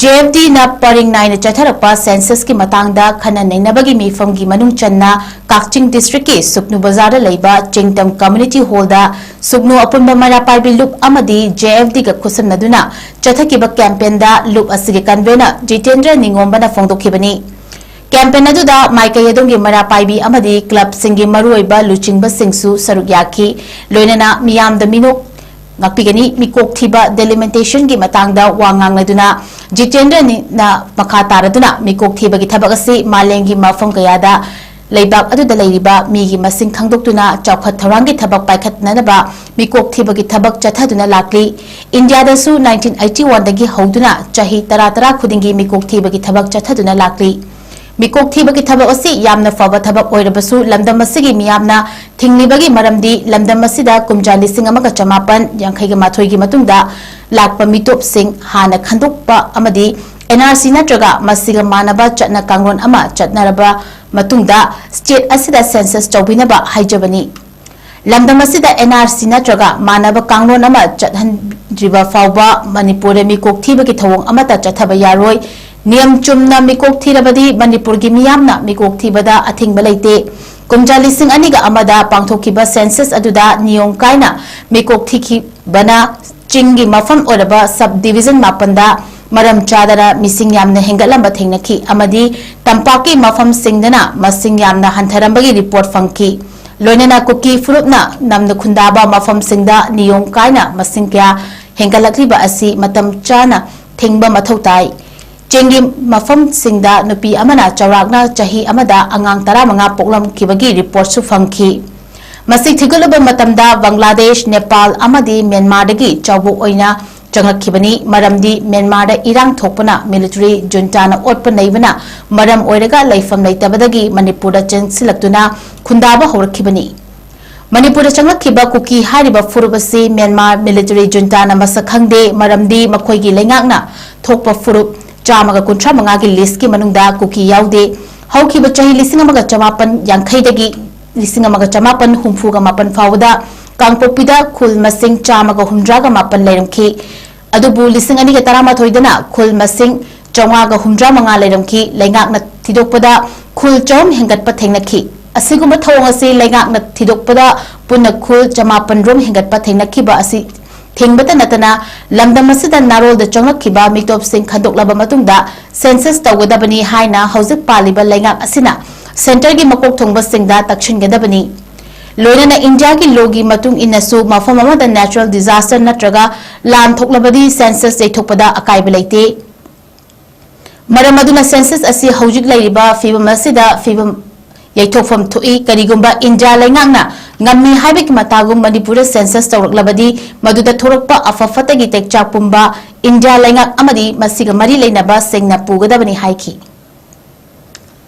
ꯖꯦ ꯑꯦꯐ ꯗꯤꯅ ꯄꯔꯤꯡ ꯅꯥꯏꯅ ꯆꯠꯊꯔꯛꯄ ꯁꯦꯟꯁꯁꯀꯤ ꯃꯇꯥꯡꯗ ꯈꯟꯅ ꯅꯩꯅꯕꯒꯤ ꯃꯤꯐꯝꯒꯤ ꯃꯅꯨꯡ ꯆꯟꯅ ꯀꯛꯆꯤꯡ ꯗꯤꯁꯇ꯭ꯔꯤꯛꯀꯤ ꯁꯨꯛꯅꯨ ꯕꯖꯥꯔꯗ ꯂꯩꯕ ꯆꯤꯡꯇꯝ ꯀꯝꯃ꯭ꯌꯨꯅꯤꯇꯤ ꯍꯣꯜꯗ ꯁꯨꯛꯅꯨ ꯑꯄꯨꯟꯕ ꯃꯩꯔꯥ ꯄꯥꯏꯕꯤ ꯂꯨꯞ ꯑꯃꯗꯤ ꯖꯦ ꯑꯦꯐ ꯗꯤꯒ ꯈꯨꯠꯁꯝꯅꯗꯨꯅ ꯆꯠꯊꯈꯤꯕ ꯀꯦꯝꯄꯦꯟꯗ ꯂꯨꯞ ꯑꯁꯤꯒꯤ ꯀꯟꯚꯦꯅꯔ ꯖꯤꯇꯦꯟꯗ꯭ꯔ ꯅꯤꯉꯣꯝꯕꯅ ꯐꯣꯡꯗꯣꯛꯈꯤꯕꯅꯤ꯫ ꯀꯦꯝꯄꯦꯟ ꯑꯗꯨꯗ ꯃꯥꯏꯀꯩ ꯑꯗꯣꯝꯒꯤ ꯃꯩꯔꯥ ꯄꯥꯏꯕꯤ ꯑꯃꯗꯤ ꯀ꯭ꯂꯕꯁꯤꯡꯒꯤ ꯃꯔꯨꯑꯣꯏꯕ ꯂꯨꯆꯤꯡꯕꯁꯤꯡꯁꯨ ꯁꯔꯨꯛ ꯌꯥꯈꯤ꯫ ꯂꯣꯏꯅꯅ ꯃꯤꯌꯥꯝꯗ ꯃꯤꯅꯣꯛ ꯉꯥꯛꯄꯤꯒꯅꯤ꯫ ꯃꯤꯀꯣꯛ ꯊꯤꯕ ꯗꯦꯂꯤꯃꯤꯇꯦꯁꯟꯒꯤ ꯃꯇꯥꯡꯗ ꯋꯥ ꯉꯥꯡꯂꯗꯨꯅ ꯖꯤꯇꯦꯟꯗ꯭ꯔꯅ ꯃꯈꯥ ꯇꯥꯔꯗꯨꯅ ꯃꯤꯀꯣꯛ ꯊꯤꯕꯒꯤ ꯊꯕꯛ ꯑꯁꯤ ꯃꯥꯂꯦꯝꯒꯤ ꯃꯐꯝ ꯀꯌꯥꯗ ꯂꯩꯕꯥꯛ ꯑꯗꯨꯗ ꯂꯩꯔꯤꯕ ꯃꯤꯒꯤ ꯃꯁꯤꯡ ꯈꯪꯗꯣꯛꯇꯨꯅ ꯆꯥꯎꯈꯠ ꯊꯧꯔꯥꯡꯒꯤ ꯊꯕꯛ ꯄꯥꯏꯈꯠꯅꯅꯕ ꯃꯤꯀꯣꯛ ꯊꯤꯕꯒꯤ ꯊꯕꯛ ꯆꯠꯊꯗꯨꯅ ꯂꯥꯛꯂꯤ꯫ ꯏꯟꯗꯤꯌꯥꯗꯁꯨ ꯅꯥꯏꯟꯇꯤꯟ ꯑꯩꯠꯇꯤ ꯋꯥꯟꯗꯒꯤ ꯍꯧꯗꯨꯅ ꯆꯍꯤ ꯇꯔꯥ ꯇꯔꯥ ꯈꯨꯗꯤꯡꯒꯤ ꯃꯤꯀꯣꯛ ꯊꯤꯕꯒꯤ ꯊꯕꯛ ꯆꯠꯊꯗꯨꯅ ꯂꯥꯛꯂꯤ꯫ ꯃꯤꯀꯣꯛ ꯊꯤꯕꯒꯤ ꯊꯕꯛ ꯑꯁꯤ ꯌꯥꯝꯅ ꯐꯕ ꯊꯕꯛ ꯑꯣꯏꯔꯕꯁꯨ ꯂꯝꯗꯝ ꯑꯁꯤꯒꯤ ꯃꯤꯌꯥꯝꯅ ꯊꯤꯡꯂꯤꯕꯒꯤ ꯃꯔꯝꯗꯤ ꯂꯝꯗꯝ ꯑꯁꯤꯗ ꯀꯨꯝꯖꯥ ꯂꯤꯁꯤꯡ ꯑꯃꯒ ꯆꯃꯥꯄꯟ ꯌꯥꯡꯈꯩꯒ ꯃꯥꯊꯣꯏꯒꯤ ꯃꯇꯨꯡꯗ ꯂꯥꯛꯄ ꯃꯤꯇꯣꯞꯁꯤꯡ ꯍꯥꯟꯅ ꯈꯟꯗꯣꯛꯄ ꯑꯃꯗꯤ ꯑꯦꯟ ꯑꯥꯔ ꯁꯤ ꯅꯠꯇ꯭ꯔꯒ ꯃꯁꯤꯒ ꯃꯥꯟꯅꯕ ꯆꯠꯅ ꯀꯥꯡꯂꯣꯟ ꯑꯃ ꯆꯠꯅꯔꯕ ꯃꯇꯨꯡꯗ ꯁ꯭ꯇꯦꯠ ꯑꯁꯤꯗ ꯁꯦꯟꯁꯁ ꯇꯧꯕꯤꯅꯕ ꯍꯥꯏꯖꯕꯅꯤ꯫ ꯂꯝꯗꯝ ꯑꯁꯤꯗ ꯑꯦꯟ ꯑꯥꯔ ꯁꯤ ꯅꯠꯇ꯭ꯔꯒ ꯃꯥꯟꯅꯕ ꯀꯥꯡꯂꯣꯟ ꯑꯃ ꯆꯠꯍꯟꯗ꯭ꯔꯤꯕ ꯐꯥꯎꯕ ꯃꯅꯤꯄꯨꯔꯗ ꯃꯤꯀꯣꯛ ꯊꯤꯕꯒꯤ ꯊꯧꯑꯣꯡ ꯑꯃꯠꯇ ꯆꯠꯊꯕ ꯌꯥꯔꯣꯏ꯫ ꯅꯤꯌꯝ ꯆꯨꯝꯅ ꯃꯤꯀꯣꯛ ꯊꯤꯔꯕꯗꯤ ꯃꯅꯤꯄꯨꯔꯒꯤ ꯃꯤꯌꯥꯝꯅ ꯃꯤꯀꯣꯛ ꯊꯤꯕꯗ ꯑꯊꯤꯡꯕ ꯂꯩꯇꯦ꯫ ꯀꯨꯝꯖꯥ ꯂꯤꯁꯤꯡ ꯑꯅꯤꯒ ꯑꯃꯗ ꯄꯥꯡꯊꯣꯛꯈꯤꯕ ꯁꯦꯟꯁꯁ ꯑꯗꯨꯗ ꯅꯤꯌꯣꯝ ꯀꯥꯏꯅ ꯃꯤꯀꯣꯛ ꯊꯤꯈꯤꯕꯅ ꯆꯤꯡꯒꯤ ꯃꯐꯝ ꯑꯣꯏꯔꯕ ꯁꯕ ꯗꯤꯕꯤꯖꯟ ꯃꯥꯄꯟꯗ ꯃꯔꯝ ꯆꯥꯗꯅ ꯃꯤꯁꯤꯡ ꯌꯥꯝꯅ ꯍꯦꯟꯒꯠꯂꯝꯕ ꯊꯦꯡꯅꯈꯤ ꯑꯃꯗꯤ ꯇꯝꯄꯥꯛꯀꯤ ꯃꯐꯝꯁꯤꯡꯗꯅ ꯃꯁꯤꯡ ꯌꯥꯝꯅ ꯍꯟꯊꯔꯝꯕꯒꯤ ꯔꯤꯄꯣꯔꯠ ꯐꯪꯈꯤ꯫ ꯂꯣꯏꯅꯅ ꯀꯨꯀꯤ ꯐꯨꯔꯨꯞꯅ ꯅꯝꯅ ꯈꯨꯟꯗꯥꯕ ꯃꯐꯝꯁꯤꯡꯗ ꯅꯤꯌꯣꯝ ꯀꯥꯏꯅ ꯃꯁꯤꯡ ꯀꯌꯥ ꯍꯦꯟꯒꯠꯂꯛꯂꯤꯕ ꯑꯁꯤ ꯃꯇꯝ ꯆꯥꯅ ꯊꯤꯡꯕ ꯃꯊꯧ ꯇꯥꯏ꯫ ꯆꯤꯡꯒꯤ ꯃꯐꯝꯁꯤꯡꯗ ꯅꯨꯄꯤ ꯑꯃꯅ ꯆꯥꯎꯔꯥꯛꯅ ꯆꯍꯤ ꯑꯃꯗ ꯑꯉꯥꯡ ꯇꯔꯥꯃꯉꯥ ꯄꯣꯛꯂꯝꯈꯤꯕꯒꯤ ꯔꯤꯄꯣꯔꯠꯁꯨ ꯐꯪꯈꯤ꯫ ꯃꯁꯤ ꯊꯤꯒꯠꯂꯨꯕ ꯃꯇꯝꯗ ꯕꯪꯒ꯭ꯂꯥꯗꯦꯁ, ꯅꯦꯄꯥꯜ ꯑꯃꯗꯤ ꯃ꯭ꯌꯥꯟꯃꯥꯔꯗꯒꯤ ꯆꯥꯎꯕ ꯑꯣꯏꯅ ꯆꯪꯂꯛꯈꯤꯕꯅꯤ꯫ ꯃꯔꯝꯗꯤ ꯃ꯭ꯌꯥꯟꯃꯥꯔꯗ ꯏꯔꯥꯡ ꯊꯣꯛꯄꯅ, ꯃꯤꯂꯤꯇꯔꯤ ꯖꯨꯟꯇꯥꯅ ꯑꯣꯠꯄ ꯅꯩꯕꯅ ꯃꯔꯝ ꯑꯣꯏꯔꯒ ꯂꯩꯐꯝ ꯂꯩꯇꯕꯗꯒꯤ ꯃꯅꯤꯄꯨꯔꯗ ꯆꯦꯟꯁꯤꯜꯂꯛꯇꯨꯅ ꯈꯨꯟꯗꯥꯕ ꯍꯧꯔꯛꯈꯤꯕꯅꯤ꯫ ꯃꯅꯤꯄꯨꯔꯗ ꯆꯪꯂꯛꯈꯤꯕ ꯀꯨꯀꯤ ꯍꯥꯏꯔꯤꯕ ꯐꯨꯔꯨꯞ ꯑꯁꯤ ꯃ꯭ꯌꯥꯟꯃꯥꯔ ꯃꯤꯂꯤꯇꯔꯤ ꯖꯨꯟꯇꯥꯅ ꯃꯁꯛ ꯈꯪꯗꯦ, ꯃꯔꯝꯗꯤ ꯃꯈꯣꯏꯒꯤ ꯂꯩꯉꯥꯛꯅ ꯊꯣꯛꯄ ꯐꯨꯔꯨꯞ ꯆꯥꯝꯃꯒ ꯀꯨꯟꯊ꯭ꯔꯥ ꯃꯉꯥꯒꯤ ꯂꯤꯁ꯭ꯠꯀꯤ ꯃꯅꯨꯡꯗ ꯀꯨꯀꯤ ꯌꯥꯎꯗꯦ꯫ ꯍꯧꯈꯤꯕ ꯆꯍꯤ ꯂꯤꯁꯤꯡ ꯑꯃꯒ ꯆꯃꯥꯄꯟ ꯌꯥꯡꯈꯩꯗꯒꯤ ꯂꯤꯁꯤꯡ ꯑꯃꯒ ꯆꯃꯥꯄꯟ ꯍꯨꯝꯐꯨꯒ ꯃꯥꯄꯟ ꯐꯥꯎꯕꯗ ꯀꯥꯡꯄꯣꯛꯄꯤꯗ ꯈꯨꯜ ꯃꯁꯤꯡ ꯆꯥꯝꯃꯒ ꯍꯨꯝꯗ꯭ꯔꯥꯒ ꯃꯥꯄꯟ ꯂꯩꯔꯝꯈꯤ꯫ ꯑꯗꯨꯕꯨ ꯂꯤꯁꯤꯡ ꯑꯅꯤꯒ ꯇꯔꯥꯃꯥꯊꯣꯏꯗꯅ ꯈꯨꯜ ꯃꯁꯤꯡ ꯆꯥꯝꯃꯉꯥꯒ ꯍꯨꯝꯗ꯭ꯔꯥ ꯃꯉꯥ ꯂꯩꯔꯝꯈꯤ꯫ ꯂꯩꯉꯥꯛꯅ ꯊꯤꯗꯣꯛꯄꯗ ꯈꯨꯜ ꯆꯍꯨꯝ ꯍꯦꯟꯒꯠꯄ ꯊꯦꯡꯅꯈꯤ꯫ ꯑꯁꯤꯒꯨꯝꯕ ꯊꯧꯑꯣꯡ ꯑꯁꯤ ꯂꯩꯉꯥꯛꯅ ꯊꯤꯗꯣꯛꯄꯗ ꯄꯨꯟꯅ ꯈꯨꯜ ꯆꯃꯥꯄꯟ ꯔꯣꯝ ꯍꯦꯟꯒꯠꯄ ꯊꯦꯡꯅꯈꯤꯕ ꯑꯁꯤ ꯊꯤꯡꯕꯇ ꯅꯠꯇꯅ ꯂꯝꯗꯝ ꯑꯁꯤꯗ ꯅꯥꯔꯣꯜꯗ ꯆꯪꯂꯛꯈꯤꯕ ꯃꯤꯇꯣꯞꯁꯤꯡ ꯈꯟꯗꯣꯛꯂꯕ ꯃꯇꯨꯡꯗ ꯁꯦꯟꯁꯁ ꯇꯧꯒꯗꯕꯅꯤ ꯍꯥꯏꯅ ꯍꯧꯖꯤꯛ ꯄꯥꯜꯂꯤꯕ ꯂꯩꯉꯥꯛ ꯑꯁꯤꯅ ꯁꯦꯟꯇꯔꯒꯤ ꯃꯀꯣꯛ ꯊꯣꯡꯕꯁꯤꯡꯗ ꯇꯛꯁꯤꯟꯒꯗꯕꯅꯤ꯫ ꯂꯣꯏꯅꯅ ꯏꯟꯗꯤꯌꯥꯒꯤ ꯂꯣꯒꯤ ꯃꯇꯨꯡ ꯏꯟꯅꯁꯨ ꯃꯐꯝ ꯑꯃꯗ ꯅꯦꯆꯔꯦꯜ ꯗꯤꯖꯥꯁꯇꯔ ꯅꯠꯇ꯭ꯔꯒ ꯂꯥꯟ ꯊꯣꯛꯂꯕꯗꯤ ꯁꯦꯟꯁꯁ ꯌꯩꯊꯣꯛꯄꯗ ꯑꯀꯥꯏꯕ ꯂꯩꯇꯦ꯫ ꯃꯔꯝ ꯑꯗꯨꯅ ꯁꯦꯟꯁꯁ ꯑꯁꯤ ꯍꯧꯖꯤꯛ ꯂꯩꯔꯤꯕ ꯐꯤꯕꯝ ꯑꯁꯤꯗ ꯐꯤꯕꯝ ꯌꯩꯊꯣꯛꯐꯝ ꯊꯣꯛꯏ꯫ ꯀꯔꯤꯒꯨꯝꯕ ꯏꯟꯗꯤꯌꯥ ꯂꯩꯉꯥꯛꯅ ꯉꯝꯃꯤ ꯍꯥꯏꯕꯒꯤ ꯃꯇꯥꯒꯨꯝ ꯃꯅꯤꯄꯨꯔꯗ ꯁꯦꯟꯁꯁ ꯇꯧꯔꯛꯂꯕꯗꯤ ꯃꯗꯨꯗ ꯊꯣꯔꯛꯄ ꯑꯐ ꯐꯠꯇꯒꯤ ꯇꯦꯛꯆꯥꯛ ꯄꯨꯝꯕ ꯏꯟꯗꯤꯌꯥ ꯂꯩꯉꯥꯛ ꯑꯃꯗꯤ ꯃꯁꯤꯒ ꯃꯔꯤ ꯂꯩꯅꯕꯁꯤꯡꯅ ꯄꯨꯒꯗꯕꯅꯤ ꯍꯥꯏꯈꯤ꯫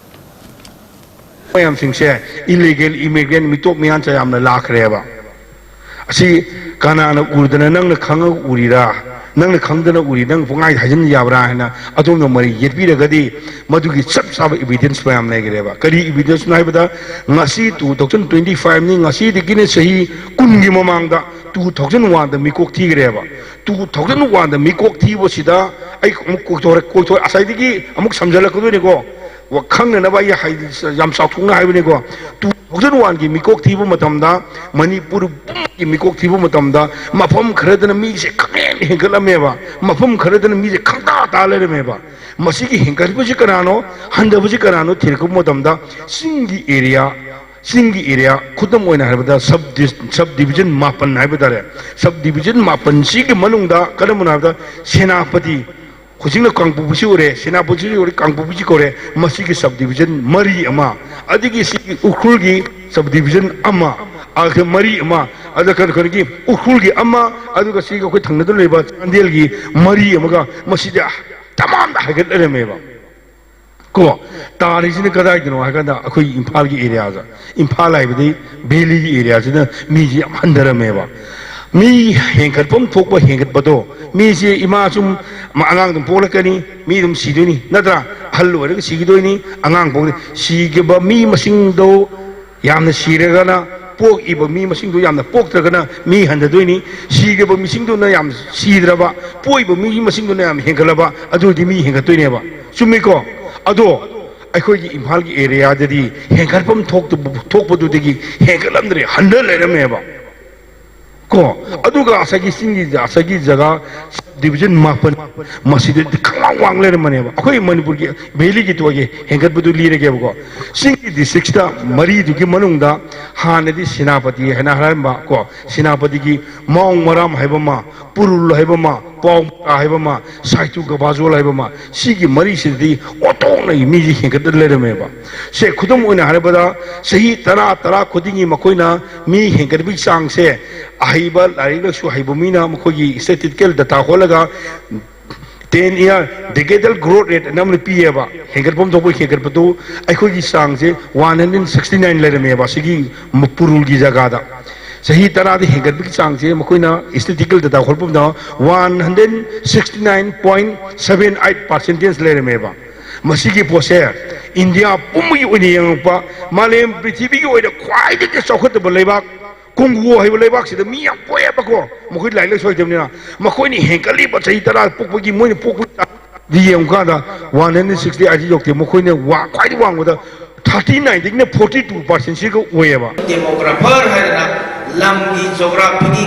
ꯃꯌꯥꯝꯁꯤꯡꯁꯦ ꯏꯂꯤꯒꯦꯜ ꯏꯃꯤꯒ꯭ꯔꯦꯟ, ꯃꯤꯇꯣꯞ ꯃꯤꯌꯥꯟꯆꯥ ꯌꯥꯝꯅ ꯂꯥꯛꯈ꯭ꯔꯦꯕ꯫ ꯑꯁꯤ ꯀꯅꯥꯅ ꯎꯗꯅ, ꯅꯪꯅ ꯈꯪꯉꯒ ꯎꯔꯤꯔꯥ, ꯅꯪꯅ ꯈꯪꯗꯅ ꯎꯔꯤ, ꯅꯪ ꯄꯨꯡꯍꯥꯏꯗ ꯍꯥꯏꯖꯤꯟ ꯌꯥꯕ꯭ꯔꯥ ꯍꯥꯏꯅ ꯑꯗꯣꯝꯅ ꯃꯔꯩ ꯌꯦꯠꯄꯤꯔꯒꯗꯤ ꯃꯗꯨꯒꯤ ꯆꯞ ꯆꯥꯕ ꯏꯕꯤꯗꯦꯟꯁ ꯃꯌꯥꯝ ꯂꯩꯈ꯭ꯔꯦꯕ꯫ ꯀꯔꯤ ꯏꯕꯤꯗꯦꯟꯁꯅꯣ ꯍꯥꯏꯕꯗ, ꯉꯁꯤ two thousand twenty five ꯅꯤ, ꯉꯁꯤꯗꯒꯤꯅ ꯆꯍꯤ ꯀꯨꯟꯒꯤ ꯃꯃꯥꯡꯗ two thousand one ꯗ ꯃꯤꯀꯣꯛ ꯊꯤꯈ꯭ꯔꯦꯕ꯫ Two thousand one ꯗ ꯃꯤꯀꯣꯛ ꯊꯤꯕꯁꯤꯗ ꯑꯩ ꯑꯃꯨꯛ ꯀꯣꯏꯊꯣꯔꯛ-, ꯀꯣꯏꯊꯣꯔꯛ-, ꯉꯁꯥꯏꯗꯒꯤ ꯑꯃꯨꯛ ꯁꯝꯖꯜꯂꯛꯀꯗꯣꯏꯅꯤꯀꯣ꯫ ꯋꯥ-, ꯈꯪꯅꯅꯕ ꯑꯩ ꯍꯥꯏ-, ꯌꯥꯝ ꯆꯥꯎꯊꯣꯛꯅ ꯍꯥꯏꯕꯅꯤꯀꯣ꯫ Two thousand one ꯒꯤ ꯃꯤꯀꯣꯛ ꯊꯤꯕ ꯃꯇꯝꯗ, ꯃꯅꯤꯄꯨꯔ ꯄꯨꯝꯕꯒꯤ ꯃꯤꯀꯣꯛ ꯊꯤꯕ ꯃꯇꯝꯗ, ꯃꯐꯝ ꯈꯔꯗꯅ ꯃꯤꯁꯦ ꯈꯪꯍꯦꯟ ꯍꯦꯟꯒꯠꯂꯝꯃꯦꯕ, ꯃꯐꯝ ꯈꯔꯗꯅ ꯃꯤꯁꯦ ꯈꯪꯇꯥ ꯇꯥ ꯂꯩꯔꯝꯃꯦꯕ꯫ ꯃꯁꯤꯒꯤ ꯍꯦꯟꯒꯠꯄꯁꯤ ꯀꯅꯥꯅꯣ, ꯍꯟꯊꯕꯁꯤ ꯀꯅꯥꯅꯣ ꯊꯤꯔꯛꯄ ꯃꯇꯝꯗ, ꯆꯤꯡꯒꯤ ꯑꯦꯔꯤꯌꯥ, ꯆꯤꯡꯒꯤ ꯑꯦꯔꯤꯌꯥ, ꯈꯨꯗꯝ ꯑꯣꯏꯅ ꯍꯥꯏꯔꯕꯗ, ꯁꯕ ꯗꯤꯁ-, ꯁꯕ ꯗꯤꯕꯤꯖꯟ ꯃꯥꯄꯟ ꯍꯥꯏꯕ ꯇꯥꯔꯦ꯫ ꯁꯕ ꯗꯤꯕꯤꯖꯟ ꯃꯥꯄꯟꯁꯤꯒꯤ ꯃꯅꯨꯡꯗ ꯀꯔꯝꯕꯅꯣ ꯍꯥꯏꯕꯗ, ꯁꯦꯅꯥꯄꯇꯤ, ꯍꯧꯖꯤꯛꯅ ꯀꯥꯡꯄꯣꯛꯄꯤꯁꯤ ꯑꯣꯏꯔꯦ, ꯁꯦꯅꯥꯄꯇꯤꯁꯤ ꯑꯣꯏꯔꯦ, ꯀꯥꯡꯄꯣꯛꯄꯤꯁꯤ ꯀꯧꯔꯦ, ꯃꯁꯤꯒꯤ ꯁꯕ ꯗꯤꯕꯤꯖꯟ ꯃꯔꯤ ꯑꯃ, ꯑꯗꯒꯤ ꯁꯤꯒꯤ ꯎꯈ꯭ꯔꯨꯜꯒꯤ ꯁꯕ ꯗꯤꯕꯤꯖꯟ ꯑꯃ, ꯑꯗ ꯃꯔꯤ ꯑꯃ, ꯑꯗ ꯀꯩꯅꯣ, ꯀꯩꯅꯣꯒꯤ ꯎꯈ꯭ꯔꯨꯜꯒꯤ ꯑꯃ, ꯑꯗꯨꯒ ꯁꯤꯒ ꯑꯩꯈꯣꯏ ꯊꯪꯅꯗꯨꯅ ꯂꯩꯕ ꯆꯥꯟꯗꯦꯜꯒꯤ ꯃꯔꯤ ꯑꯃꯒ, ꯃꯁꯤꯗꯤ ꯇꯃꯥꯝꯗ ꯍꯥꯏꯒꯠ ꯂꯩꯔꯝꯃꯦꯕ꯫ ꯀꯣ, ꯇꯥꯔꯤꯁꯤꯅ ꯀꯗꯥꯏꯗꯅꯣ ꯍꯥꯏ ꯀꯥꯟꯗ, ꯑꯩꯈꯣꯏ ꯏꯝꯐꯥꯜꯒꯤ ꯑꯦꯔꯤꯌꯥꯗ, ꯏꯝꯐꯥꯜ ꯍꯥꯏꯕꯗꯤ ꯚꯦꯂꯤꯒꯤ ꯑꯦꯔꯤꯌꯥꯁꯤꯅ ꯃꯤꯁꯤ ꯌꯥꯝ ꯍꯟꯊꯔꯝꯃꯦꯕ꯫ ꯃꯤ ꯍꯦꯟꯒꯠꯐꯝ ꯊꯣꯛꯄ ꯍꯦꯟꯒꯠꯄꯗꯣ, ꯃꯤꯁꯦ ꯏꯃꯥ ꯁꯨꯝ ꯃ-, ꯑꯉꯥꯡ ꯑꯗꯨꯝ ꯄꯣꯛꯂꯛꯀꯅꯤ, ꯃꯤ ꯑꯗꯨꯝ ꯁꯤꯗꯣꯏꯅꯤ, ꯅꯠꯇ꯭ꯔꯥ? ꯑꯍꯜ ꯑꯣꯏꯔꯒ ꯁꯤꯈꯤꯗꯣꯏꯅꯤ, ꯑꯉꯥꯡ ꯄꯣꯛꯂꯛ-, ꯁꯤꯈꯤꯕ ꯃꯤ ꯃꯁꯤꯡꯗꯣ ꯌꯥꯝꯅ ꯁꯤꯔꯒꯅ, ꯄꯣꯛꯏꯕ ꯃꯤ ꯃꯁꯤꯡꯗꯣ ꯌꯥꯝꯅ ꯄꯣꯛꯇ꯭ꯔꯒꯅ ꯃꯤ ꯍꯟꯊꯗꯣꯏꯅꯤ꯫ ꯁꯤꯈꯤꯕ ꯃꯤꯁꯤꯡꯗꯨꯅ ꯌꯥꯝ ꯁꯤꯗ꯭ꯔꯕ, ꯄꯣꯛꯏꯕ ꯃꯤ ꯃꯁꯤꯡꯗꯨꯅ ꯌꯥꯝ ꯍꯦꯟꯒꯠꯂꯕ, ꯑꯗꯨ ꯑꯣꯏꯔꯗꯤ ꯃꯤ ꯍꯦꯟꯒꯠꯇꯣꯏꯅꯦꯕ꯫ ꯆꯨꯝꯃꯤꯀꯣ? ꯑꯗꯣ ꯑꯩꯈꯣꯏꯒꯤ ꯏꯝꯐꯥꯜꯒꯤ ꯑꯦꯔꯤꯌꯥꯗꯗꯤ ꯍꯦꯟꯒꯠꯐꯝ ꯊꯣꯛꯇꯕ, ꯊꯣꯛꯄꯗꯨꯗꯒꯤ ꯍꯦꯟꯒꯠꯂꯝꯗ꯭ꯔꯦ, ꯍꯟꯊ ꯂꯩꯔꯝꯃꯦꯕ꯫ ꯀꯣ, ꯑꯗꯨꯒ ꯉꯁꯥꯏꯒꯤ ꯆꯤꯡꯒꯤ, ꯉꯁꯥꯏꯒꯤ ꯖꯒꯥ ꯁꯕ ꯗꯤꯕꯤꯖꯟ ꯃꯥꯄꯟ, ꯃꯁꯤꯗꯗꯤ ꯈꯪꯋꯥꯡ ꯋꯥꯡ ꯂꯩꯔꯝꯕꯅꯦꯕ꯫ ꯑꯩꯈꯣꯏ ꯃꯅꯤꯄꯨꯔꯒꯤ ꯚꯦꯂꯤꯒꯤ ꯇꯣꯏꯒꯤ ꯍꯦꯟꯒꯠꯄꯗꯨ ꯂꯤꯔꯒꯦꯕꯀꯣ꯫ ꯆꯤꯡꯒꯤ ꯗꯤꯁꯇ꯭ꯔꯤꯛꯁꯤꯗ ꯃꯔꯤꯗꯨꯒꯤ ꯃꯅꯨꯡꯗ ꯍꯥꯟꯅꯗꯤ ꯁꯦꯅꯥꯄꯇꯤ ꯍꯥꯏꯅ ꯍꯥꯏꯔꯝꯕ ꯀꯣ, ꯁꯦꯅꯥꯄꯇꯤꯒꯤ ꯃꯥꯎ ꯃꯔꯥꯝ ꯍꯥꯏꯕ ꯑꯃ, ꯄꯨꯔꯨꯜ ꯍꯥꯏꯕ ꯑꯃ, ꯄꯥꯎ ꯍꯥꯏꯕ ꯑꯃ, ꯁꯥꯏꯇꯨ ꯒꯕꯥꯖꯣꯜ ꯍꯥꯏꯕ ꯑꯃ, ꯁꯤꯒꯤ ꯃꯔꯤꯁꯤꯗꯗꯤ ꯑꯣꯟꯊꯣꯛꯅ ꯃꯤꯁꯤ ꯍꯦꯟꯒꯠꯇꯅ ꯂꯩꯔꯝꯃꯦꯕ꯫ ꯁꯦ, ꯈꯨꯗꯝ ꯑꯣꯏꯅ ꯍꯥꯏꯔꯕꯗ, ꯆꯍꯤ ꯇꯔꯥ, ꯇꯔꯥ ꯈꯨꯗꯤꯡꯒꯤ ꯃꯈꯣꯏꯅ ꯃꯤ ꯍꯦꯟꯒꯠꯄꯒꯤ ꯆꯥꯡꯁꯦ, ꯑꯍꯩꯕ, ꯂꯥꯏꯔꯤꯛ ꯂꯥꯏꯁꯨ ꯍꯩꯕ ꯃꯤꯅ ꯃꯈꯣꯏꯒꯤ statistical data ꯍꯣꯠꯂꯒ, ten year decadal growth rate ꯑꯅ ꯑꯃꯅ ꯄꯤꯌꯦꯕ꯫ ꯍꯦꯟꯒꯠꯐꯝ ꯊꯣꯛꯄ ꯍꯦꯟꯒꯠꯄꯗꯨ ꯑꯩꯈꯣꯏꯒꯤ ꯆꯥꯡꯁꯦ one hundred sixty nine ꯂꯩꯔꯝꯃꯦꯕ, ꯁꯤꯒꯤ ꯄꯨꯔꯨꯜꯒꯤ ꯖꯒꯥꯗ꯫ ꯆꯍꯤ ꯇꯔꯥꯗ ꯍꯦꯟꯒꯠꯄꯒꯤ ꯆꯥꯡꯁꯦ ꯃꯈꯣꯏꯅ statistical data ꯍꯣꯠꯄꯗ one hundred sixty nine point seven eight percentage ꯂꯩꯔꯝꯃꯦꯕ꯫ ꯃꯁꯤꯒꯤ ꯄꯣꯠꯁꯦ ꯏꯟꯗꯤꯌꯥ ꯄꯨꯝꯕꯒꯤ ꯑꯣꯏꯅ ꯌꯦꯡꯉꯛꯄ, ꯃꯥꯂꯦꯝ ꯄ꯭ꯔꯤꯊꯤꯕꯤꯒꯤ ꯑꯣꯏꯅ ꯈ꯭ꯋꯥꯏꯗꯒꯤ ꯆꯥꯎꯈꯠꯇꯕ ꯂꯩꯕꯥꯛ ꯀꯣꯡꯒꯣ ꯍꯥꯏꯕ ꯂꯩꯕꯥꯛꯁꯤꯗ ꯃꯤ ꯌꯥꯝ ꯄꯣꯛꯑꯦꯕꯀꯣ, ꯃꯈꯣꯏ ꯂꯥꯏꯔꯤꯛ ꯂꯥꯏꯁꯨ ꯍꯩꯇꯕꯅꯤꯅ꯫ ꯃꯈꯣꯏꯅ ꯍꯦꯟꯒꯠꯂꯤꯕ ꯆꯍꯤ ꯇꯔꯥ ꯄꯣꯛꯄꯒꯤ, ꯃꯣꯏꯅ ꯄꯣꯛꯄꯒꯤ ꯆꯥꯡꯗꯤ ꯌꯦꯡꯉꯨꯀꯥꯟꯗ one hundred sixty eight ꯌꯧꯗꯦ꯫ ꯃꯈꯣꯏꯅ ꯋꯥ-, ꯈ꯭ꯋꯥꯏꯗꯒꯤ ꯋꯥꯡꯕꯗ thirty nine ꯗꯒꯤꯅ forty two percent ꯁꯤꯒ ꯑꯣꯏꯌꯦꯕ꯫ ꯗꯦꯃꯣꯒ꯭ꯔꯥꯐꯔ ꯍꯥꯏꯗꯅ ꯂꯝꯒꯤ ꯖꯣꯒ꯭ꯔꯥꯐꯤꯒꯤ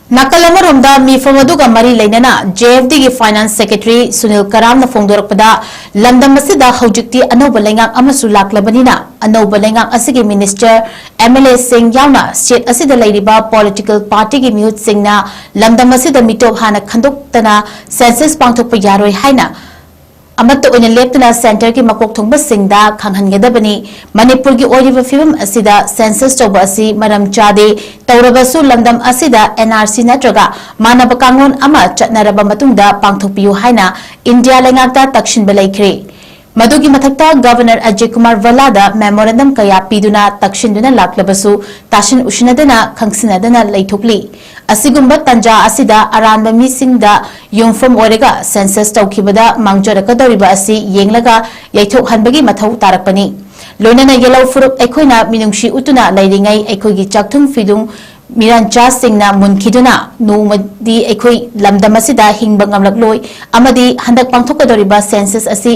ꯅꯥꯀꯜ ꯑꯃꯔꯣꯝꯗ, ꯃꯤꯐꯝ ꯑꯗꯨꯒ ꯃꯔꯤ ꯂꯩꯅꯅ J F D ꯒꯤ Finance Secretary ꯁꯨꯅꯤꯜ ꯀꯔꯥꯝꯅ ꯐꯣꯡꯗꯣꯔꯛꯄꯗ, ꯂꯝꯗꯝ ꯑꯁꯤꯗ ꯍꯧꯖꯤꯛꯇꯤ ꯑꯅꯧꯕ ꯂꯩꯉꯥꯛ ꯑꯃꯁꯨ ꯂꯥꯛꯂꯕꯅꯤꯅ, ꯑꯅꯧꯕ ꯂꯩꯉꯥꯛ ꯑꯁꯤꯒꯤ minister, M L A ꯁꯤꯡ ꯌꯥꯎꯅ state ꯑꯁꯤꯗ ꯂꯩꯔꯤꯕ political party ꯒꯤ ꯃꯤꯍꯨꯠꯁꯤꯡꯅ ꯂꯝꯗꯝ ꯑꯁꯤꯗ ꯃꯤꯇꯣꯞ ꯍꯥꯟꯅ ꯈꯟꯗꯣꯛꯇꯅ census ꯄꯥꯡꯊꯣꯛꯄ ꯌꯥꯔꯣꯏ ꯍꯥꯏꯅ ꯑꯃꯠꯇ ꯑꯣꯏꯅ ꯂꯦꯞꯇꯨꯅ centre ꯒꯤ ꯃꯀꯣꯛ ꯊꯣꯡꯕꯁꯤꯡꯗ ꯈꯪꯍꯟꯒꯗꯕꯅꯤ꯫ ꯃꯅꯤꯄꯨꯔꯒꯤ ꯑꯣꯏꯔꯤꯕ ꯐꯤꯕꯝ ꯑꯁꯤꯗ census ꯇꯧꯕ ꯑꯁꯤ ꯃꯔꯝ ꯆꯥꯗꯦ꯫ ꯇꯧꯔꯕꯁꯨ ꯂꯝꯗꯝ ꯑꯁꯤꯗ N R C ꯅꯠꯇ꯭ꯔꯒ ꯃꯥꯟꯅꯕ ꯀꯥꯡꯂꯣꯟ ꯑꯃ ꯆꯠꯅꯔꯕ ꯃꯇꯨꯡꯗ ꯄꯥꯡꯊꯣꯛꯄꯤꯌꯨ ꯍꯥꯏꯅ ꯏꯟꯗꯤꯌꯥ ꯂꯩꯉꯥꯛꯇ ꯇꯛꯁꯤꯟꯕ ꯂꯩꯈ꯭ꯔꯦ꯫ ꯃꯗꯨꯒꯤ ꯃꯊꯛꯇ Governor ꯑꯖꯌ ꯀꯨꯃꯥꯔ ꯚꯜꯂꯥꯗ memorandum ꯀꯌꯥ ꯄꯤꯗꯨꯅ ꯇꯛꯁꯤꯟꯗꯨꯅ ꯂꯥꯛꯂꯕꯁꯨ ꯇꯥꯁꯤꯟ ꯎꯁꯤꯟꯅꯗꯅ ꯈꯪꯁꯤꯟꯅꯗꯅ ꯂꯩꯊꯣꯛꯂꯤ꯫ ꯑꯁꯤꯒꯨꯝꯕ ꯇꯥꯟꯖꯥ ꯑꯁꯤꯗ ꯑꯔꯥꯟꯕ ꯃꯤꯁꯤꯡꯗ ꯌꯨꯝꯐꯝ ꯑꯣꯏꯔꯒ census ꯇꯧꯈꯤꯕꯗ ꯃꯥꯡꯖꯔꯛꯀꯗꯧꯔꯤꯕ ꯑꯁꯤ ꯌꯦꯡꯂꯒ ꯌꯩꯊꯣꯛꯍꯟꯕꯒꯤ ꯃꯊꯧ ꯇꯥꯔꯛꯄꯅꯤ꯫ ꯂꯣꯏꯅꯅ ꯌꯦꯜꯍꯧ ꯐꯨꯔꯨꯞ ꯑꯩꯈꯣꯏꯅ ꯃꯤꯅꯨꯡꯁꯤ ꯎꯠꯇꯨꯅ ꯂꯩꯔꯤꯉꯩ ꯑꯩꯈꯣꯏꯒꯤ ꯆꯥꯛꯊꯨꯡ ꯐꯤꯗꯨꯡ ꯃꯤꯔꯥꯟꯆꯥꯁꯤꯡꯅ ꯃꯨꯟꯈꯤꯗꯨꯅ ꯅꯣꯡꯃꯗꯤ ꯑꯩꯈꯣꯏ ꯂꯝꯗꯝ ꯑꯁꯤꯗ ꯍꯤꯡꯕ ꯉꯝꯂꯛꯂꯣꯏ ꯑꯃꯗꯤ ꯍꯟꯗꯛ ꯄꯥꯡꯊꯣꯛꯀꯗꯧꯔꯤꯕ census ꯑꯁꯤ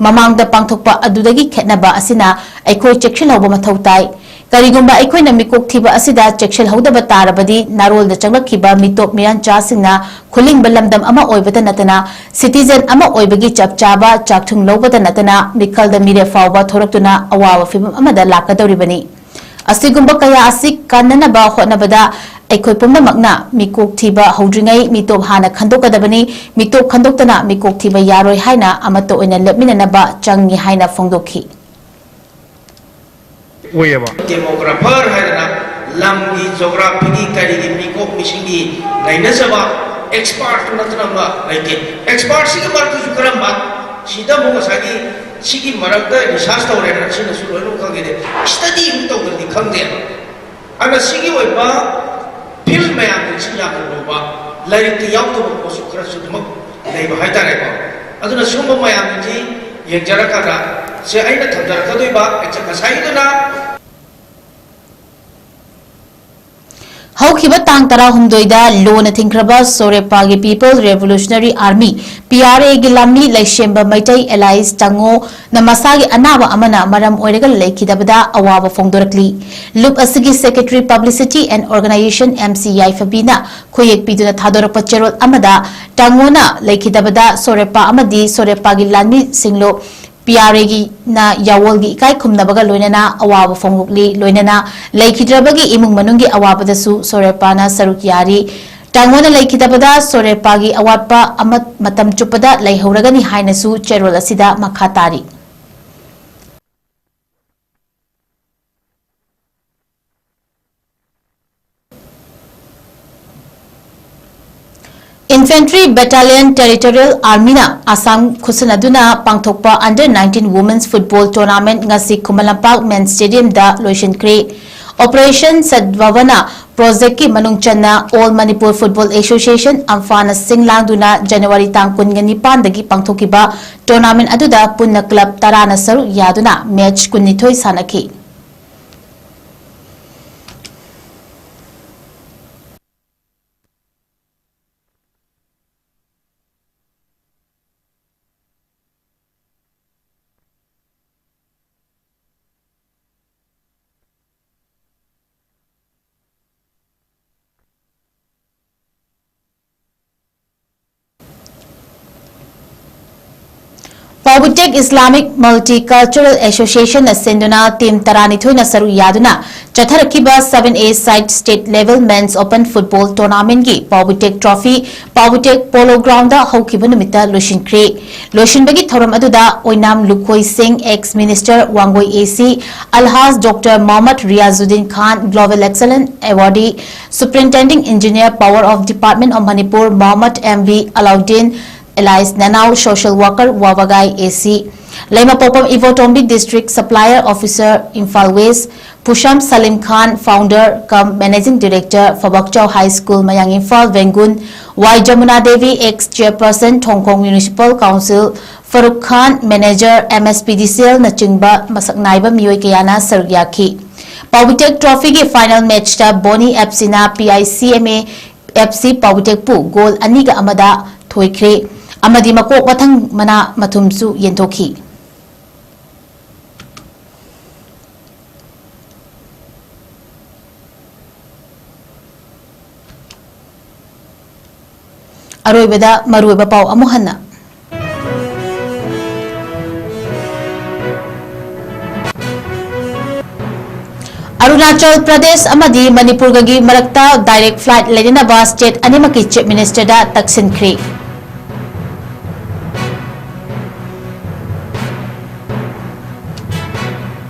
ꯃꯃꯥꯡꯗ ꯄꯥꯡꯊꯣꯛꯄ ꯑꯗꯨꯗꯒꯤ ꯈꯦꯠꯅꯕ ꯑꯁꯤꯅ ꯑꯩꯈꯣꯏ ꯆꯦꯛꯁꯤꯜꯍꯧꯕ ꯃꯊꯧ ꯇꯥꯏ꯫ ꯀꯔꯤꯒꯨꯝꯕ ꯑꯩꯈꯣꯏꯅ ꯃꯤꯀꯣꯛ ꯊꯤꯕ ꯑꯁꯤꯗ ꯆꯦꯛꯁꯤꯜꯍꯧꯗꯕ ꯇꯥꯔꯕꯗꯤ ꯅꯥꯔꯣꯜꯗ ꯆꯪꯂꯛꯈꯤꯕ ꯃꯤꯇꯣꯞ ꯃꯤꯔꯥꯟꯆꯥꯁꯤꯡꯅ ꯈꯨꯂꯤꯡꯕ ꯂꯝꯗꯝ ꯑꯃ ꯑꯣꯏꯕꯇ ꯅꯠꯇꯅ citizen ꯑꯃ ꯑꯣꯏꯕꯒꯤ ꯆꯞ ꯆꯥꯕ ꯆꯥꯛꯊꯨꯡ ꯂꯧꯕꯇ ꯅꯠꯇꯅ ꯃꯤꯈꯜꯗ ꯃꯤꯔꯦꯞ ꯐꯥꯎꯕ ꯊꯣꯔꯛꯇꯨꯅ ꯑꯋꯥꯕ ꯐꯤꯕꯝ ꯑꯃꯗ ꯂꯥꯛꯀꯗꯧꯔꯤꯕꯅꯤ꯫ ꯑꯁꯤꯒꯨꯝꯕ ꯀꯌꯥ ꯑꯁꯤ ꯀꯟꯅꯅꯕ ꯍꯣꯠꯅꯕꯗ ꯑꯩꯈꯣꯏ ꯄꯨꯝꯅꯃꯛꯅ ꯃꯤꯀꯣꯛ ꯊꯤꯕ ꯍꯧꯗ꯭ꯔꯤꯉꯩ ꯃꯤꯇꯣꯞ ꯍꯥꯟꯅ ꯈꯟꯗꯣꯛꯀꯗꯕꯅꯤ꯫ ꯃꯤꯇꯣꯞ ꯈꯟꯗꯣꯛꯇꯅ ꯃꯤꯀꯣꯛ ꯊꯤꯕ ꯌꯥꯔꯣꯏ ꯍꯥꯏꯅ ꯑꯃꯠꯇ ꯑꯣꯏꯅ ꯂꯦꯞꯃꯤꯟꯅꯅꯕ ꯆꯪꯏ ꯍꯥꯏꯅ ꯐꯣꯡꯗꯣꯛꯈꯤ꯫ ꯑꯣꯏꯌꯦꯕ꯫ Demographer ꯍꯥꯏꯗꯅ ꯂꯝꯒꯤ geographyꯒꯤ ꯀꯔꯤꯒꯤ ꯃꯤꯀꯣꯛ ꯃꯤꯁꯤꯡꯒꯤ ꯅꯩꯅꯖꯕ expert ꯅꯠꯇꯅ ꯑꯃ ꯂꯩꯇꯦ꯫ Expertꯁꯤꯒꯤ ꯃꯔꯛꯇꯁꯨ ꯀꯔꯝꯕ, ꯁꯤꯗ ꯑꯃꯨꯛ ꯉꯁꯥꯏꯒꯤ ꯁꯤꯒꯤ ꯃꯔꯛꯇ research ꯇꯧꯔꯦꯅ ꯁꯤꯅꯁꯨ ꯂꯣꯏꯅꯃꯛ ꯈꯪꯈꯤꯗꯦ, study ꯑꯃꯨꯛ ꯇꯧꯗ꯭ꯔꯗꯤ ꯈꯪꯗꯦꯕ꯫ ꯑꯗꯨꯅ ꯁꯤꯒꯤ ꯑꯣꯏꯕ field ꯃꯌꯥꯝꯁꯤ ꯌꯥꯝꯅ ꯂꯨꯕ, ꯂꯥꯏꯔꯤꯛꯇ ꯌꯥꯎꯗꯕ ꯄꯣꯠꯁꯨ ꯈꯔꯁꯨ ꯑꯗꯨꯃꯛ ꯂꯩꯕ ꯍꯥꯏꯇꯥꯔꯦꯀꯣ꯫ ꯑꯗꯨꯅ ꯁꯤꯒꯨꯝꯕ ꯃꯌꯥꯝꯁꯤ ꯌꯦꯡꯖꯔꯀꯥꯟꯗ ꯁꯦ ꯑꯩꯅ ꯊꯝꯖꯔꯛꯀꯗꯣꯏꯕ ꯉꯁꯥꯏꯒꯤꯗꯨꯅ ꯍꯧꯈꯤꯕ ꯇꯥꯡ ꯇꯔꯥꯍꯨꯝꯗꯣꯏꯗ ꯂꯣꯟꯅ ꯊꯤꯡꯈ꯭ꯔꯕ ꯁꯣꯔꯦꯄꯥꯒꯤ People Revolutionary Army, P R A ꯒꯤ ꯂꯥꯟꯃꯤ ꯂꯩꯁꯦꯝꯕ ꯃꯩꯇꯩ ꯑꯦꯂꯥꯏꯁ ꯇꯥꯉꯣꯅ ꯃꯁꯥꯒꯤ ꯑꯅꯥꯕ ꯑꯃꯅ ꯃꯔꯝ ꯑꯣꯏꯔꯒ ꯂꯩꯈꯤꯗꯕꯗ ꯑꯋꯥꯕ ꯐꯣꯡꯗꯣꯔꯛꯂꯤ꯫ ꯂꯨꯞ ꯑꯁꯤꯒꯤ Secretary Publicity and Organization, M C ꯌꯥꯏꯐꯕꯤꯅ ꯈꯨꯌꯦꯛ ꯄꯤꯗꯨꯅ ꯊꯥꯗꯣꯔꯛꯄ ꯆꯦꯔꯣꯜ ꯑꯃꯗ, ꯇꯥꯉꯣꯅ ꯂꯩꯈꯤꯗꯕꯗ ꯁꯣꯔꯦꯄꯥ ꯑꯃꯗꯤ ꯁꯣꯔꯦꯄꯥꯒꯤ ꯂꯥꯟꯃꯤꯁꯤꯡꯂꯨ P R A ꯒꯤꯅ ꯌꯥꯋꯣꯜꯒꯤ ꯏꯀꯥꯏ ꯈꯨꯝꯅꯕꯒ ꯂꯣꯏꯅꯅ ꯑꯋꯥꯕ ꯐꯣꯡꯗꯣꯛꯂꯤ꯫ ꯂꯣꯏꯅꯅ ꯂꯩꯈꯤꯗ꯭ꯔꯕꯒꯤ ꯏꯃꯨꯡ ꯃꯅꯨꯡꯒꯤ ꯑꯋꯥꯕꯗꯁꯨ ꯁꯣꯔꯦꯄꯥꯅ ꯁꯔꯨꯛ ꯌꯥꯔꯤ꯫ ꯇꯥꯉꯣꯅ ꯂꯩꯈꯤꯗꯕꯗ ꯁꯣꯔꯦꯄꯥꯒꯤ ꯑꯋꯥꯠꯄ ꯑꯃ ꯃꯇꯝ ꯆꯨꯞꯄꯗ ꯂꯩꯍꯧꯔꯒꯅꯤ ꯍꯥꯏꯅꯁꯨ ꯆꯦꯔꯣꯜ ꯑꯁꯤꯗ ꯃꯈꯥ ꯇꯥꯔꯤ꯫ Infantry Battalion Territorial Army ꯅ ꯑꯁꯥꯝ ꯈꯨꯠꯁꯟꯅꯗꯨꯅ ꯄꯥꯡꯊꯣꯛꯄ Under nineteen Women's Football Tournament ꯉꯁꯤ ꯈꯨꯃꯟ ꯂꯝꯄꯥꯛ Men's Stadium ꯗ ꯂꯣꯏꯁꯤꯟꯈ꯭ꯔꯦ꯫ Operation Sadbhavana Project ꯀꯤ ꯃꯅꯨꯡ ꯆꯟꯅ All Manipur Football Association, ꯑꯝꯐꯥꯅ ꯁꯤꯟ ꯂꯥꯡꯗꯨꯅ January ꯇꯥꯡ ꯀꯨꯟꯒ ꯅꯤꯄꯥꯟꯗꯒꯤ ꯄꯥꯡꯊꯣꯛꯈꯤꯕ tournament ꯑꯗꯨꯗ ꯄꯨꯟꯅ club ꯇꯔꯥꯅ ꯁꯔꯨꯛ ꯌꯥꯗꯨꯅ match ꯀꯨꯟꯅꯤꯊꯣꯏ ꯁꯥꯟꯅꯈꯤ꯫ Paobutek Islamic Multicultural Association ꯅ ꯁꯤꯟꯗꯨꯅ team ꯇꯔꯥꯅꯤꯊꯣꯏꯅ ꯁꯔꯨꯛ ꯌꯥꯗꯨꯅ ꯆꯠꯊꯔꯛꯈꯤꯕ seven A side state level Men's Open Football Tournament ꯀꯤ Paobutek Trophy Paobutek Polo Ground ꯗ ꯍꯧꯈꯤꯕ ꯅꯨꯃꯤꯠꯇ ꯂꯣꯏꯁꯤꯟꯈ꯭ꯔꯦ꯫ ꯂꯣꯏꯁꯤꯟꯕꯒꯤ ꯊꯧꯔꯝ ꯑꯗꯨꯗ ꯑꯣꯏꯅꯥꯝ ꯂꯨꯈꯣꯏ ꯁꯤꯡ, ex Minister Wangoi A C, Alhaj Doctor Mohammad Riazuddin Khan, Global Excellent Awardee, Superintending Engineer, Power of Department of Manipur, Mohammad M V Alauddin, Elias Nanao, Social Worker, Wawagai A C, Leimapokom Ivotombi, District Supplier Officer, Imphal West, Pusham Salim Khan, Founder cum Managing Director, Fabakchao High School, Mayang Imphal, Vengun, Y Jamuna Devi, ex Chairperson, Thongkong Municipal Council, Farooq Khan, Manager, M S P D C L ꯅꯆꯤꯡꯕ ꯃꯁꯛ ꯅꯥꯏꯕ ꯃꯤꯑꯣꯏ ꯀꯌꯥꯅ ꯁꯔꯨꯛ ꯌꯥꯈꯤ꯫ ꯄꯥꯎꯕꯤꯇꯦꯛ ꯇ꯭ꯔꯣꯐꯤꯒꯤ final ꯃꯦꯆꯇ ꯕꯣꯅꯤ F ꯁꯤꯅ P I C M A F C ꯄꯥꯎꯕꯤꯇꯦꯛꯄꯨ goal ꯑꯅꯤꯒ ꯑꯃꯗ ꯊꯣꯏꯈ꯭ꯔꯦ ꯑꯃꯗꯤ ꯃꯀꯣꯛ ꯃꯊꯪ ꯃꯅꯥ ꯃꯊꯨꯝꯁꯨ ꯌꯦꯟꯊꯣꯛꯈꯤ꯫ ꯑꯔꯣꯏꯕꯗ ꯃꯔꯨꯑꯣꯏꯕ ꯄꯥꯎ ꯑꯃꯨꯛ ꯍꯟꯅ꯫ ꯑꯔꯨꯅꯥꯆꯜ ꯄ꯭ꯔꯗꯦꯁ ꯑꯃꯗꯤ ꯃꯅꯤꯄꯨꯔꯒꯒꯤ ꯃꯔꯛꯇ direct flight ꯂꯩꯅꯅꯕ state ꯑꯅꯤꯃꯛꯀꯤ chief ministerꯗ ꯇꯛꯁꯤꯟꯈ꯭ꯔꯦ꯫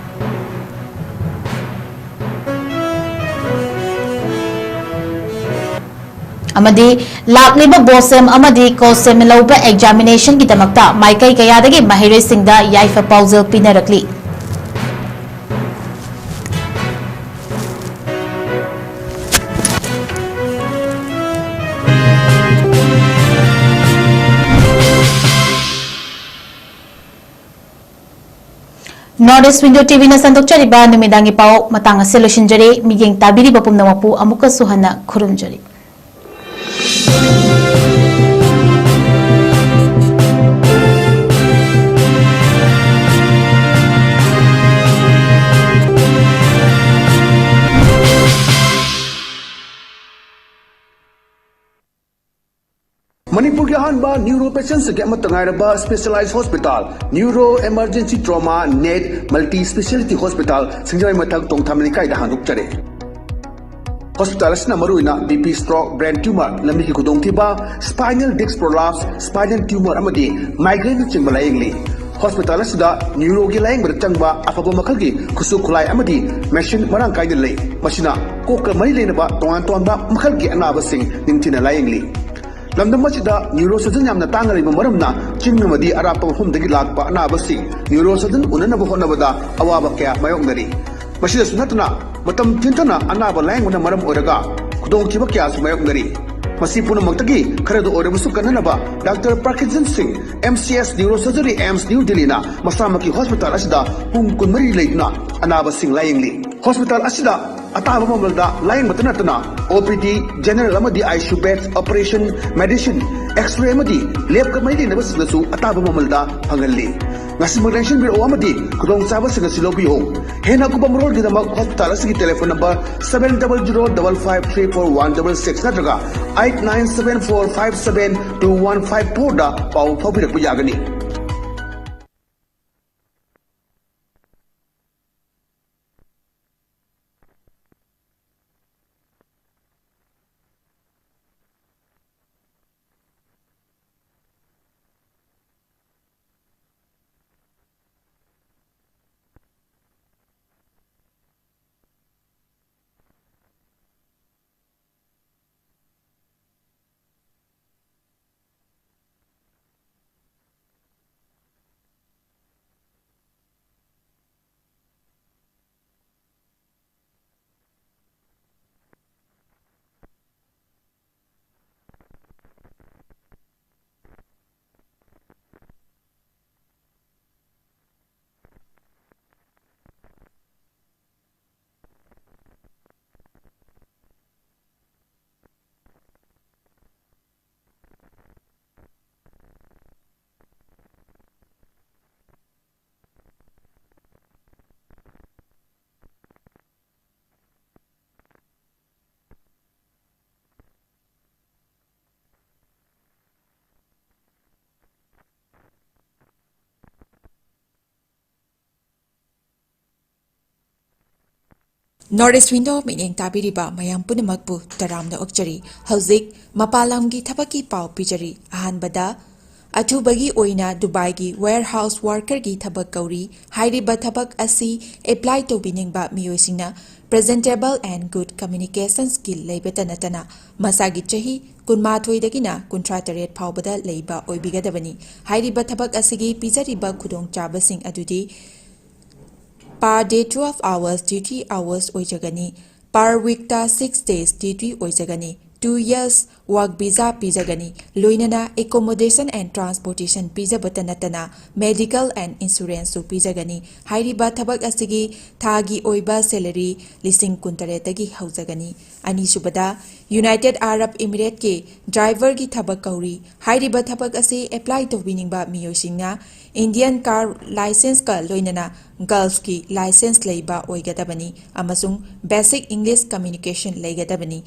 ꯑꯃꯗꯤ ꯂꯥꯛꯂꯤꯕ ꯕꯣꯁꯦꯝ ꯑꯃꯗꯤ ꯀꯣꯁꯦꯝ ꯂꯧꯕ examinationꯒꯤꯗꯃꯛꯇ ꯃꯥꯏꯀꯩ ꯀꯌꯥꯗꯒꯤ ꯃꯍꯩꯔꯣꯏꯁꯤꯡꯗ ꯌꯥꯏꯐ ꯄꯥꯎꯖꯦꯜ ꯄꯤꯅꯔꯛꯂꯤ꯫ North East Window TVꯅ ꯁꯟꯗꯣꯛꯆꯔꯤꯕ ꯅꯨꯃꯤꯗꯥꯡꯒꯤ ꯄꯥꯎ ꯃꯇꯥꯡ ꯑꯁꯤ ꯂꯣꯏꯁꯤꯟꯖꯔꯦ꯫ ꯃꯤꯠꯌꯦꯡ ꯇꯥꯕꯤꯔꯤꯕ ꯄꯨꯝꯅꯃꯛꯄꯨ ꯑꯃꯨꯛꯀꯁꯨ ꯍꯟꯅ ꯈꯨꯔꯨꯝꯖꯔꯤ꯫ ꯃꯅꯤꯄꯨꯔꯒꯤ ꯑꯍꯥꯟꯕ neuro patientꯁꯤꯡꯒꯤ ꯑꯃꯠꯇ ꯉꯥꯏꯔꯕ specialized hospital, Neuro Emergency Trauma NET Multi Speciality Hospital, ꯁꯤꯡꯖꯃꯩ ꯃꯊꯛ ꯇꯣꯡꯊꯥꯝ ꯂꯩꯀꯥꯏꯗ ꯍꯥꯡꯗꯣꯛꯆꯔꯦ꯫ Hospital ꯑꯁꯤꯅ ꯃꯔꯨꯑꯣꯏꯅ BP stroke, brain tumor, ꯂꯝꯕꯤꯒꯤ ꯈꯨꯗꯣꯡꯊꯤꯕ, spinal disc prolapse, spinal tumor ꯑꯃꯗꯤ migraineꯅꯆꯤꯡꯕ ꯂꯥꯌꯦꯡꯂꯤ꯫ Hospital ꯑꯁꯤꯗ neuroꯒꯤ ꯂꯥꯌꯦꯡꯕꯗ ꯆꯪꯕ ꯑꯐꯕ ꯃꯈꯜꯒꯤ ꯈꯨꯠꯁꯨ ꯈꯨꯠꯂꯥꯏ ꯑꯃꯗꯤ machine ꯃꯔꯥꯡ ꯀꯥꯏꯅ ꯂꯩ꯫ ꯃꯁꯤꯅ ꯀꯣꯛꯀ ꯃꯔꯤ ꯂꯩꯅꯕ ꯇꯣꯉꯥꯟ ꯇꯣꯉꯥꯟꯕ ꯃꯈꯜꯒꯤ ꯑꯅꯥꯕꯁꯤꯡ ꯅꯤꯡꯊꯤꯅ ꯂꯥꯌꯦꯡꯂꯤ꯫ ꯂꯝꯗꯝ ꯑꯁꯤꯗ neurosurgeon ꯌꯥꯝꯅ ꯇꯥꯡꯅ ꯂꯩꯕ ꯃꯔꯝꯅ ꯆꯤꯡ ꯑꯃꯗꯤ ꯑꯔꯥꯞꯄ ꯃꯐꯝꯗꯒꯤ ꯂꯥꯛꯄ ꯑꯅꯥꯕꯁꯤꯡ neurosurgeon ꯎꯅꯅꯕ ꯍꯣꯠꯅꯕꯗ ꯑꯋꯥꯕ ꯀꯌꯥ ꯃꯥꯌꯣꯛꯅꯔꯤ꯫ ꯃꯁꯤꯗꯁꯨ ꯅꯠꯇꯅ ꯃꯇꯝ ꯊꯤꯟꯊꯅ ꯑꯅꯥꯕ ꯂꯥꯌꯦꯡꯕꯅ ꯃꯔꯝ ꯑꯣꯏꯔꯒ ꯈꯨꯗꯣꯡꯊꯤꯕ ꯀꯌꯥꯁꯨ ꯃꯥꯌꯣꯛꯅꯔꯤ꯫ ꯃꯁꯤ ꯄꯨꯝꯅꯃꯛꯇꯒꯤ ꯈꯔꯗ ꯑꯣꯏꯔꯕꯁꯨ ꯀꯟꯅꯅꯕ Doctor Parkinson Singh, MCS Neurosurgery, AIIMS New Delhiꯅ ꯃꯁꯥꯃꯛꯀꯤ hospital ꯑꯁꯤꯗ ꯄꯨꯡ ꯀꯨꯟꯃꯔꯤ ꯂꯩꯗꯨꯅ ꯑꯅꯥꯕꯁꯤꯡ ꯂꯥꯌꯦꯡꯂꯤ꯫ ꯍꯣꯁꯄꯤꯇꯥꯜ ꯑꯁꯤꯗ ꯑꯇꯥꯕ ꯃꯃꯜꯗ ꯂꯥꯌꯦꯡꯕꯇ ꯅꯠꯇꯅ ꯑꯣ ꯄꯤ ꯗꯤ, ꯖꯦꯅꯔꯦꯜ ꯑꯃꯗꯤ I C U bed, operation, medicine, x-ray ꯑꯃꯗꯤ ꯂꯦꯕꯀ ꯃꯔꯤ ꯂꯩꯅꯕꯁꯤꯡꯗꯁꯨ ꯑꯇꯥꯕ ꯃꯃꯜꯗ ꯐꯪꯍꯜꯂꯤ꯫ ꯉꯁꯤꯃꯛ ꯂꯦꯡꯁꯤꯟꯕꯤꯔꯛꯑꯣ ꯑꯃꯗꯤ ꯈꯨꯗꯣꯡꯆꯥꯕꯁꯤꯡ ꯑꯁꯤ ꯂꯧꯕꯤꯌꯨ꯫ ꯍꯦꯟꯅ ꯑꯀꯨꯞꯄ ꯃꯔꯣꯜꯒꯤꯗꯃꯛ ꯍꯣꯁꯄꯤꯇꯥꯜ ꯑꯁꯤꯒꯤ telephone number seven double zero double five three four one double six ꯅꯠꯇ꯭ꯔꯒ eight nine seven four five seven two one five four ꯗ ꯄꯥꯎ ꯐꯥꯎꯕꯤꯔꯛꯄ ꯌꯥꯒꯅꯤ꯫ North East Window ꯃꯤꯠꯌꯦꯡ ꯇꯥꯕꯤꯔꯤꯕ ꯃꯌꯥꯝ ꯄꯨꯝꯅꯃꯛꯄꯨ ꯇꯔꯥꯝꯅ ꯑꯣꯛꯆꯔꯤ꯫ ꯍꯧꯖꯤꯛ ꯃꯄꯥꯟ ꯂꯝꯒꯤ ꯊꯕꯛꯀꯤ ꯄꯥꯎ ꯄꯤꯖꯔꯤ꯫ ꯑꯍꯥꯟꯕꯗ, ꯑꯊꯨꯕꯒꯤ ꯑꯣꯏꯅ ꯗꯨꯕꯥꯏꯒꯤ warehouse workerꯒꯤ ꯊꯕꯛ ꯀꯧꯔꯤ꯫ ꯍꯥꯏꯔꯤꯕ ꯊꯕꯛ ꯑꯁꯤ apply ꯇꯧꯕꯤꯅꯤꯡꯕ ꯃꯤꯑꯣꯏꯁꯤꯡꯅ presentable and good communication skill ꯂꯩꯕꯇ ꯅꯠꯇꯅ ꯃꯁꯥꯒꯤ ꯆꯍꯤ ꯀꯨꯟꯃꯥꯊꯣꯏꯗꯒꯤꯅ ꯀꯨꯟꯊ꯭ꯔꯥ ꯇꯔꯦꯠ ꯐꯥꯎꯕꯗ ꯂꯩꯕ ꯑꯣꯏꯕꯤꯒꯗꯕꯅꯤ꯫ ꯍꯥꯏꯔꯤꯕ ꯊꯕꯛ ꯑꯁꯤꯒꯤ ꯄꯤꯖꯔꯤꯕ ꯈꯨꯗꯣꯡꯆꯥꯕꯁꯤꯡ ꯑꯗꯨꯗꯤ per day twelve hours duty hours ꯑꯣꯏꯖꯒꯅꯤ꯫ Per weekꯇ six days duty ꯑꯣꯏꯖꯒꯅꯤ꯫ Two years work visa ꯄꯤꯖꯒꯅꯤ꯫ ꯂꯣꯏꯅꯅ accommodation and transportation ꯄꯤꯖꯕꯇ ꯅꯠꯇꯅ medical and insurance ꯁꯨ ꯄꯤꯖꯒꯅꯤ꯫ ꯍꯥꯏꯔꯤꯕ ꯊꯕꯛ ꯑꯁꯤꯒꯤ ꯊꯥꯒꯤ ꯑꯣꯏꯕ salary ꯂꯤꯁꯤꯡ ꯀꯨꯟꯇꯔꯦꯠꯇꯒꯤ ꯍꯧꯖꯒꯅꯤ꯫ ꯑꯅꯤꯁꯨꯕꯗ, United Arab Emirates ꯀꯤ driver ꯒꯤ ꯊꯕꯛ ꯀꯧꯔꯤ꯫ ꯍꯥꯏꯔꯤꯕ ꯊꯕꯛ ꯑꯁꯤ apply ꯇꯧꯕꯤꯅꯤꯡꯕ ꯃꯤꯑꯣꯏꯁꯤꯡꯅ Indian car licence ꯀ ꯂꯣꯏꯅꯅ Gulf ꯀꯤ licence ꯂꯩꯕ ꯑꯣꯏꯒꯗꯕꯅꯤ ꯑꯃꯁꯨꯡ basic English communication ꯂꯩꯒꯗꯕꯅꯤ꯫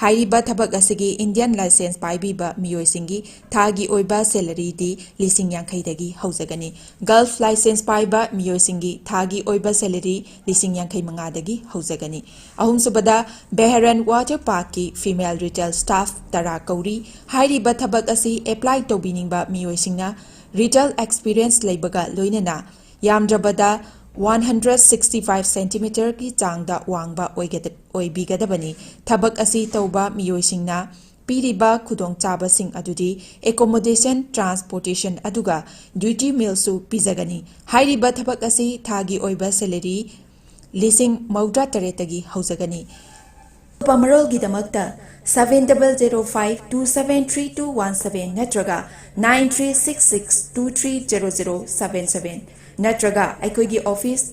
ꯍꯥꯏꯔꯤꯕ ꯊꯕꯛ ꯑꯁꯤꯒꯤ Indian licence ꯄꯥꯏꯕꯤꯕ ꯃꯤꯑꯣꯏꯁꯤꯡꯒꯤ ꯊꯥꯒꯤ ꯑꯣꯏꯕ salary ꯗꯤ ꯂꯤꯁꯤꯡ ꯌꯥꯡꯈꯩꯗꯒꯤ ꯍꯧꯖꯒꯅꯤ꯫ Gulf licence ꯄꯥꯏꯕ ꯃꯤꯑꯣꯏꯁꯤꯡꯒꯤ ꯊꯥꯒꯤ ꯑꯣꯏꯕ salary ꯂꯤꯁꯤꯡ ꯌꯥꯡꯈꯩ ꯃꯉꯥꯗꯒꯤ ꯍꯧꯖꯒꯅꯤ꯫ ꯑꯍꯨꯝꯁꯨꯕꯗ, Bahrain Water Park ꯀꯤ female retail staff ꯇꯔꯥ ꯀꯧꯔꯤ꯫ ꯍꯥꯏꯔꯤꯕ ꯊꯕꯛ ꯑꯁꯤ apply ꯇꯧꯕꯤꯅꯤꯡꯕ ꯃꯤꯑꯣꯏꯁꯤꯡꯅ retail experience ꯂꯩꯕꯒ ꯂꯣꯏꯅꯅ ꯌꯥꯝꯗ꯭ꯔꯕꯗ one hundred sixty five centimeter ꯒꯤ ꯆꯥꯡꯗ ꯋꯥꯡꯕ ꯑꯣꯏꯒꯗ-, ꯑꯣꯏꯕꯤꯒꯗꯕꯅꯤ꯫ ꯊꯕꯛ ꯑꯁꯤ ꯇꯧꯕ ꯃꯤꯑꯣꯏꯁꯤꯡꯅ ꯄꯤꯔꯤꯕ ꯈꯨꯗꯣꯡꯆꯥꯕꯁꯤꯡ ꯑꯗꯨꯗꯤ accommodation, transportation ꯑꯗꯨꯒ duty meal ꯁꯨ ꯄꯤꯖꯒꯅꯤ꯫ ꯍꯥꯏꯔꯤꯕ ꯊꯕꯛ ꯑꯁꯤ ꯊꯥꯒꯤ ꯑꯣꯏꯕ salary ꯂꯤꯁꯤꯡ ꯃꯧꯗ꯭ꯔꯥ ꯇꯔꯦꯠꯇꯒꯤ ꯍꯧꯖꯒꯅꯤ꯫ ꯑꯇꯣꯞꯄ ꯃꯔꯣꯜꯒꯤꯗꯃꯛꯇ seven double zero five two seven three two one seven ꯅꯠꯇ꯭ꯔꯒ nine three six six two three zero zero seven seven ꯅꯠꯇ꯭ꯔꯒ ꯑꯩꯈꯣꯏꯒꯤ office,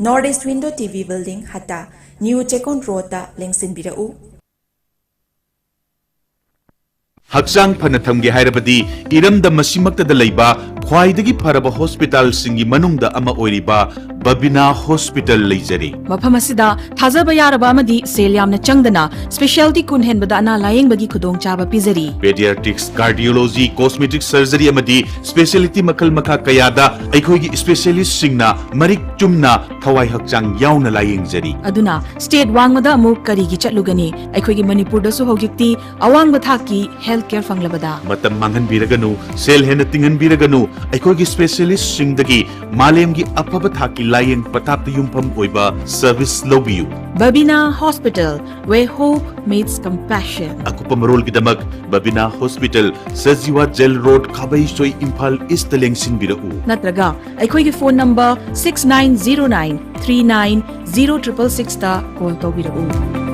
North East Window T V Building, ꯍꯠꯇꯥ, New Chekon Road ꯇ ꯂꯦꯡꯁꯤꯟꯕꯤꯔꯛꯎ꯫ ꯍꯛꯆꯥꯡ ꯐꯅ ꯊꯝꯒꯦ ꯍꯥꯏꯔꯕꯗꯤ ꯏꯔꯝꯗꯝ ꯑꯁꯤꯃꯛꯇꯗ ꯂꯩꯕ ꯈ꯭ꯋꯥꯏꯗꯒꯤ ꯐꯔꯕ hospital ꯁꯤꯡꯒꯤ ꯃꯅꯨꯡꯗ ꯑꯃ ꯑꯣꯏꯔꯤꯕ ꯕꯕꯤꯅꯥ Hospital ꯂꯩꯖꯔꯤ꯫ ꯃꯐꯝ ꯑꯁꯤꯗ ꯊꯥꯖꯕ ꯌꯥꯔꯕ ꯑꯃꯗꯤ ꯁꯦꯜ ꯌꯥꯝꯅ ꯆꯪꯗꯅ specialty ꯀꯨꯟ ꯍꯦꯟꯕꯗ ꯑꯅꯥ ꯂꯥꯌꯦꯡꯕꯒꯤ ꯈꯨꯗꯣꯡꯆꯥꯕ ꯄꯤꯖꯔꯤ꯫ Pediatrics, cardiology, cosmetic surgery ꯑꯃꯗꯤ specialty ꯃꯈꯜ ꯃꯈꯥ ꯀꯌꯥꯗ ꯑꯩꯈꯣꯏꯒꯤ specialist ꯁꯤꯡꯅ ꯃꯔꯤꯛ ꯆꯨꯝꯅ ꯊꯋꯥꯏ ꯍꯛꯆꯥꯡ ꯌꯥꯎꯅ ꯂꯥꯌꯦꯡꯖꯔꯤ꯫ ꯑꯗꯨꯅ state ꯋꯥꯡꯃꯗ ꯑꯃꯨꯛ ꯀꯔꯤꯒꯤ ꯆꯠꯂꯨꯒꯅꯤ? ꯑꯩꯈꯣꯏꯒꯤ ꯃꯅꯤꯄꯨꯔꯗꯁꯨ ꯍꯧꯖꯤꯛꯇꯤ ꯑꯋꯥꯡꯕ ꯊꯥꯛꯀꯤ health care ꯐꯪꯂꯕꯗ꯫ ꯃꯇꯝ ꯃꯥꯡꯍꯟꯕꯤꯔꯒꯅꯨ, ꯁꯦꯜ ꯍꯦꯟꯅ ꯇꯤꯡꯍꯟꯕꯤꯔꯒꯅꯨ, ꯑꯩꯈꯣꯏꯒꯤ specialist ꯁꯤꯡꯗꯒꯤ ꯃꯥꯂꯦꯝꯒꯤ ꯑꯐꯕ ꯊꯥꯛꯀꯤ ꯂꯥꯌꯦꯡ ꯄꯊꯥꯞꯇ ꯌꯨꯝꯐꯝ ꯑꯣꯏꯕ service ꯂꯧꯕꯤꯌꯨ꯫ Babina Hospital, where hope meets compassion. ꯑꯀꯨꯞꯄ ꯃꯔꯣꯜꯒꯤꯗꯃꯛ Babina Hospital, Sajiwa Jail Road, ꯈꯥꯕꯩꯁꯣꯏ, Imphal East ꯇ ꯂꯦꯡꯁꯤꯟꯕꯤꯔꯛꯎ꯫ ꯅꯠꯇ꯭ꯔꯒ ꯑꯩꯈꯣꯏꯒꯤ phone number six nine zero nine three nine zero triple six ꯇ call ꯇꯧꯕꯤꯔꯛꯎ꯫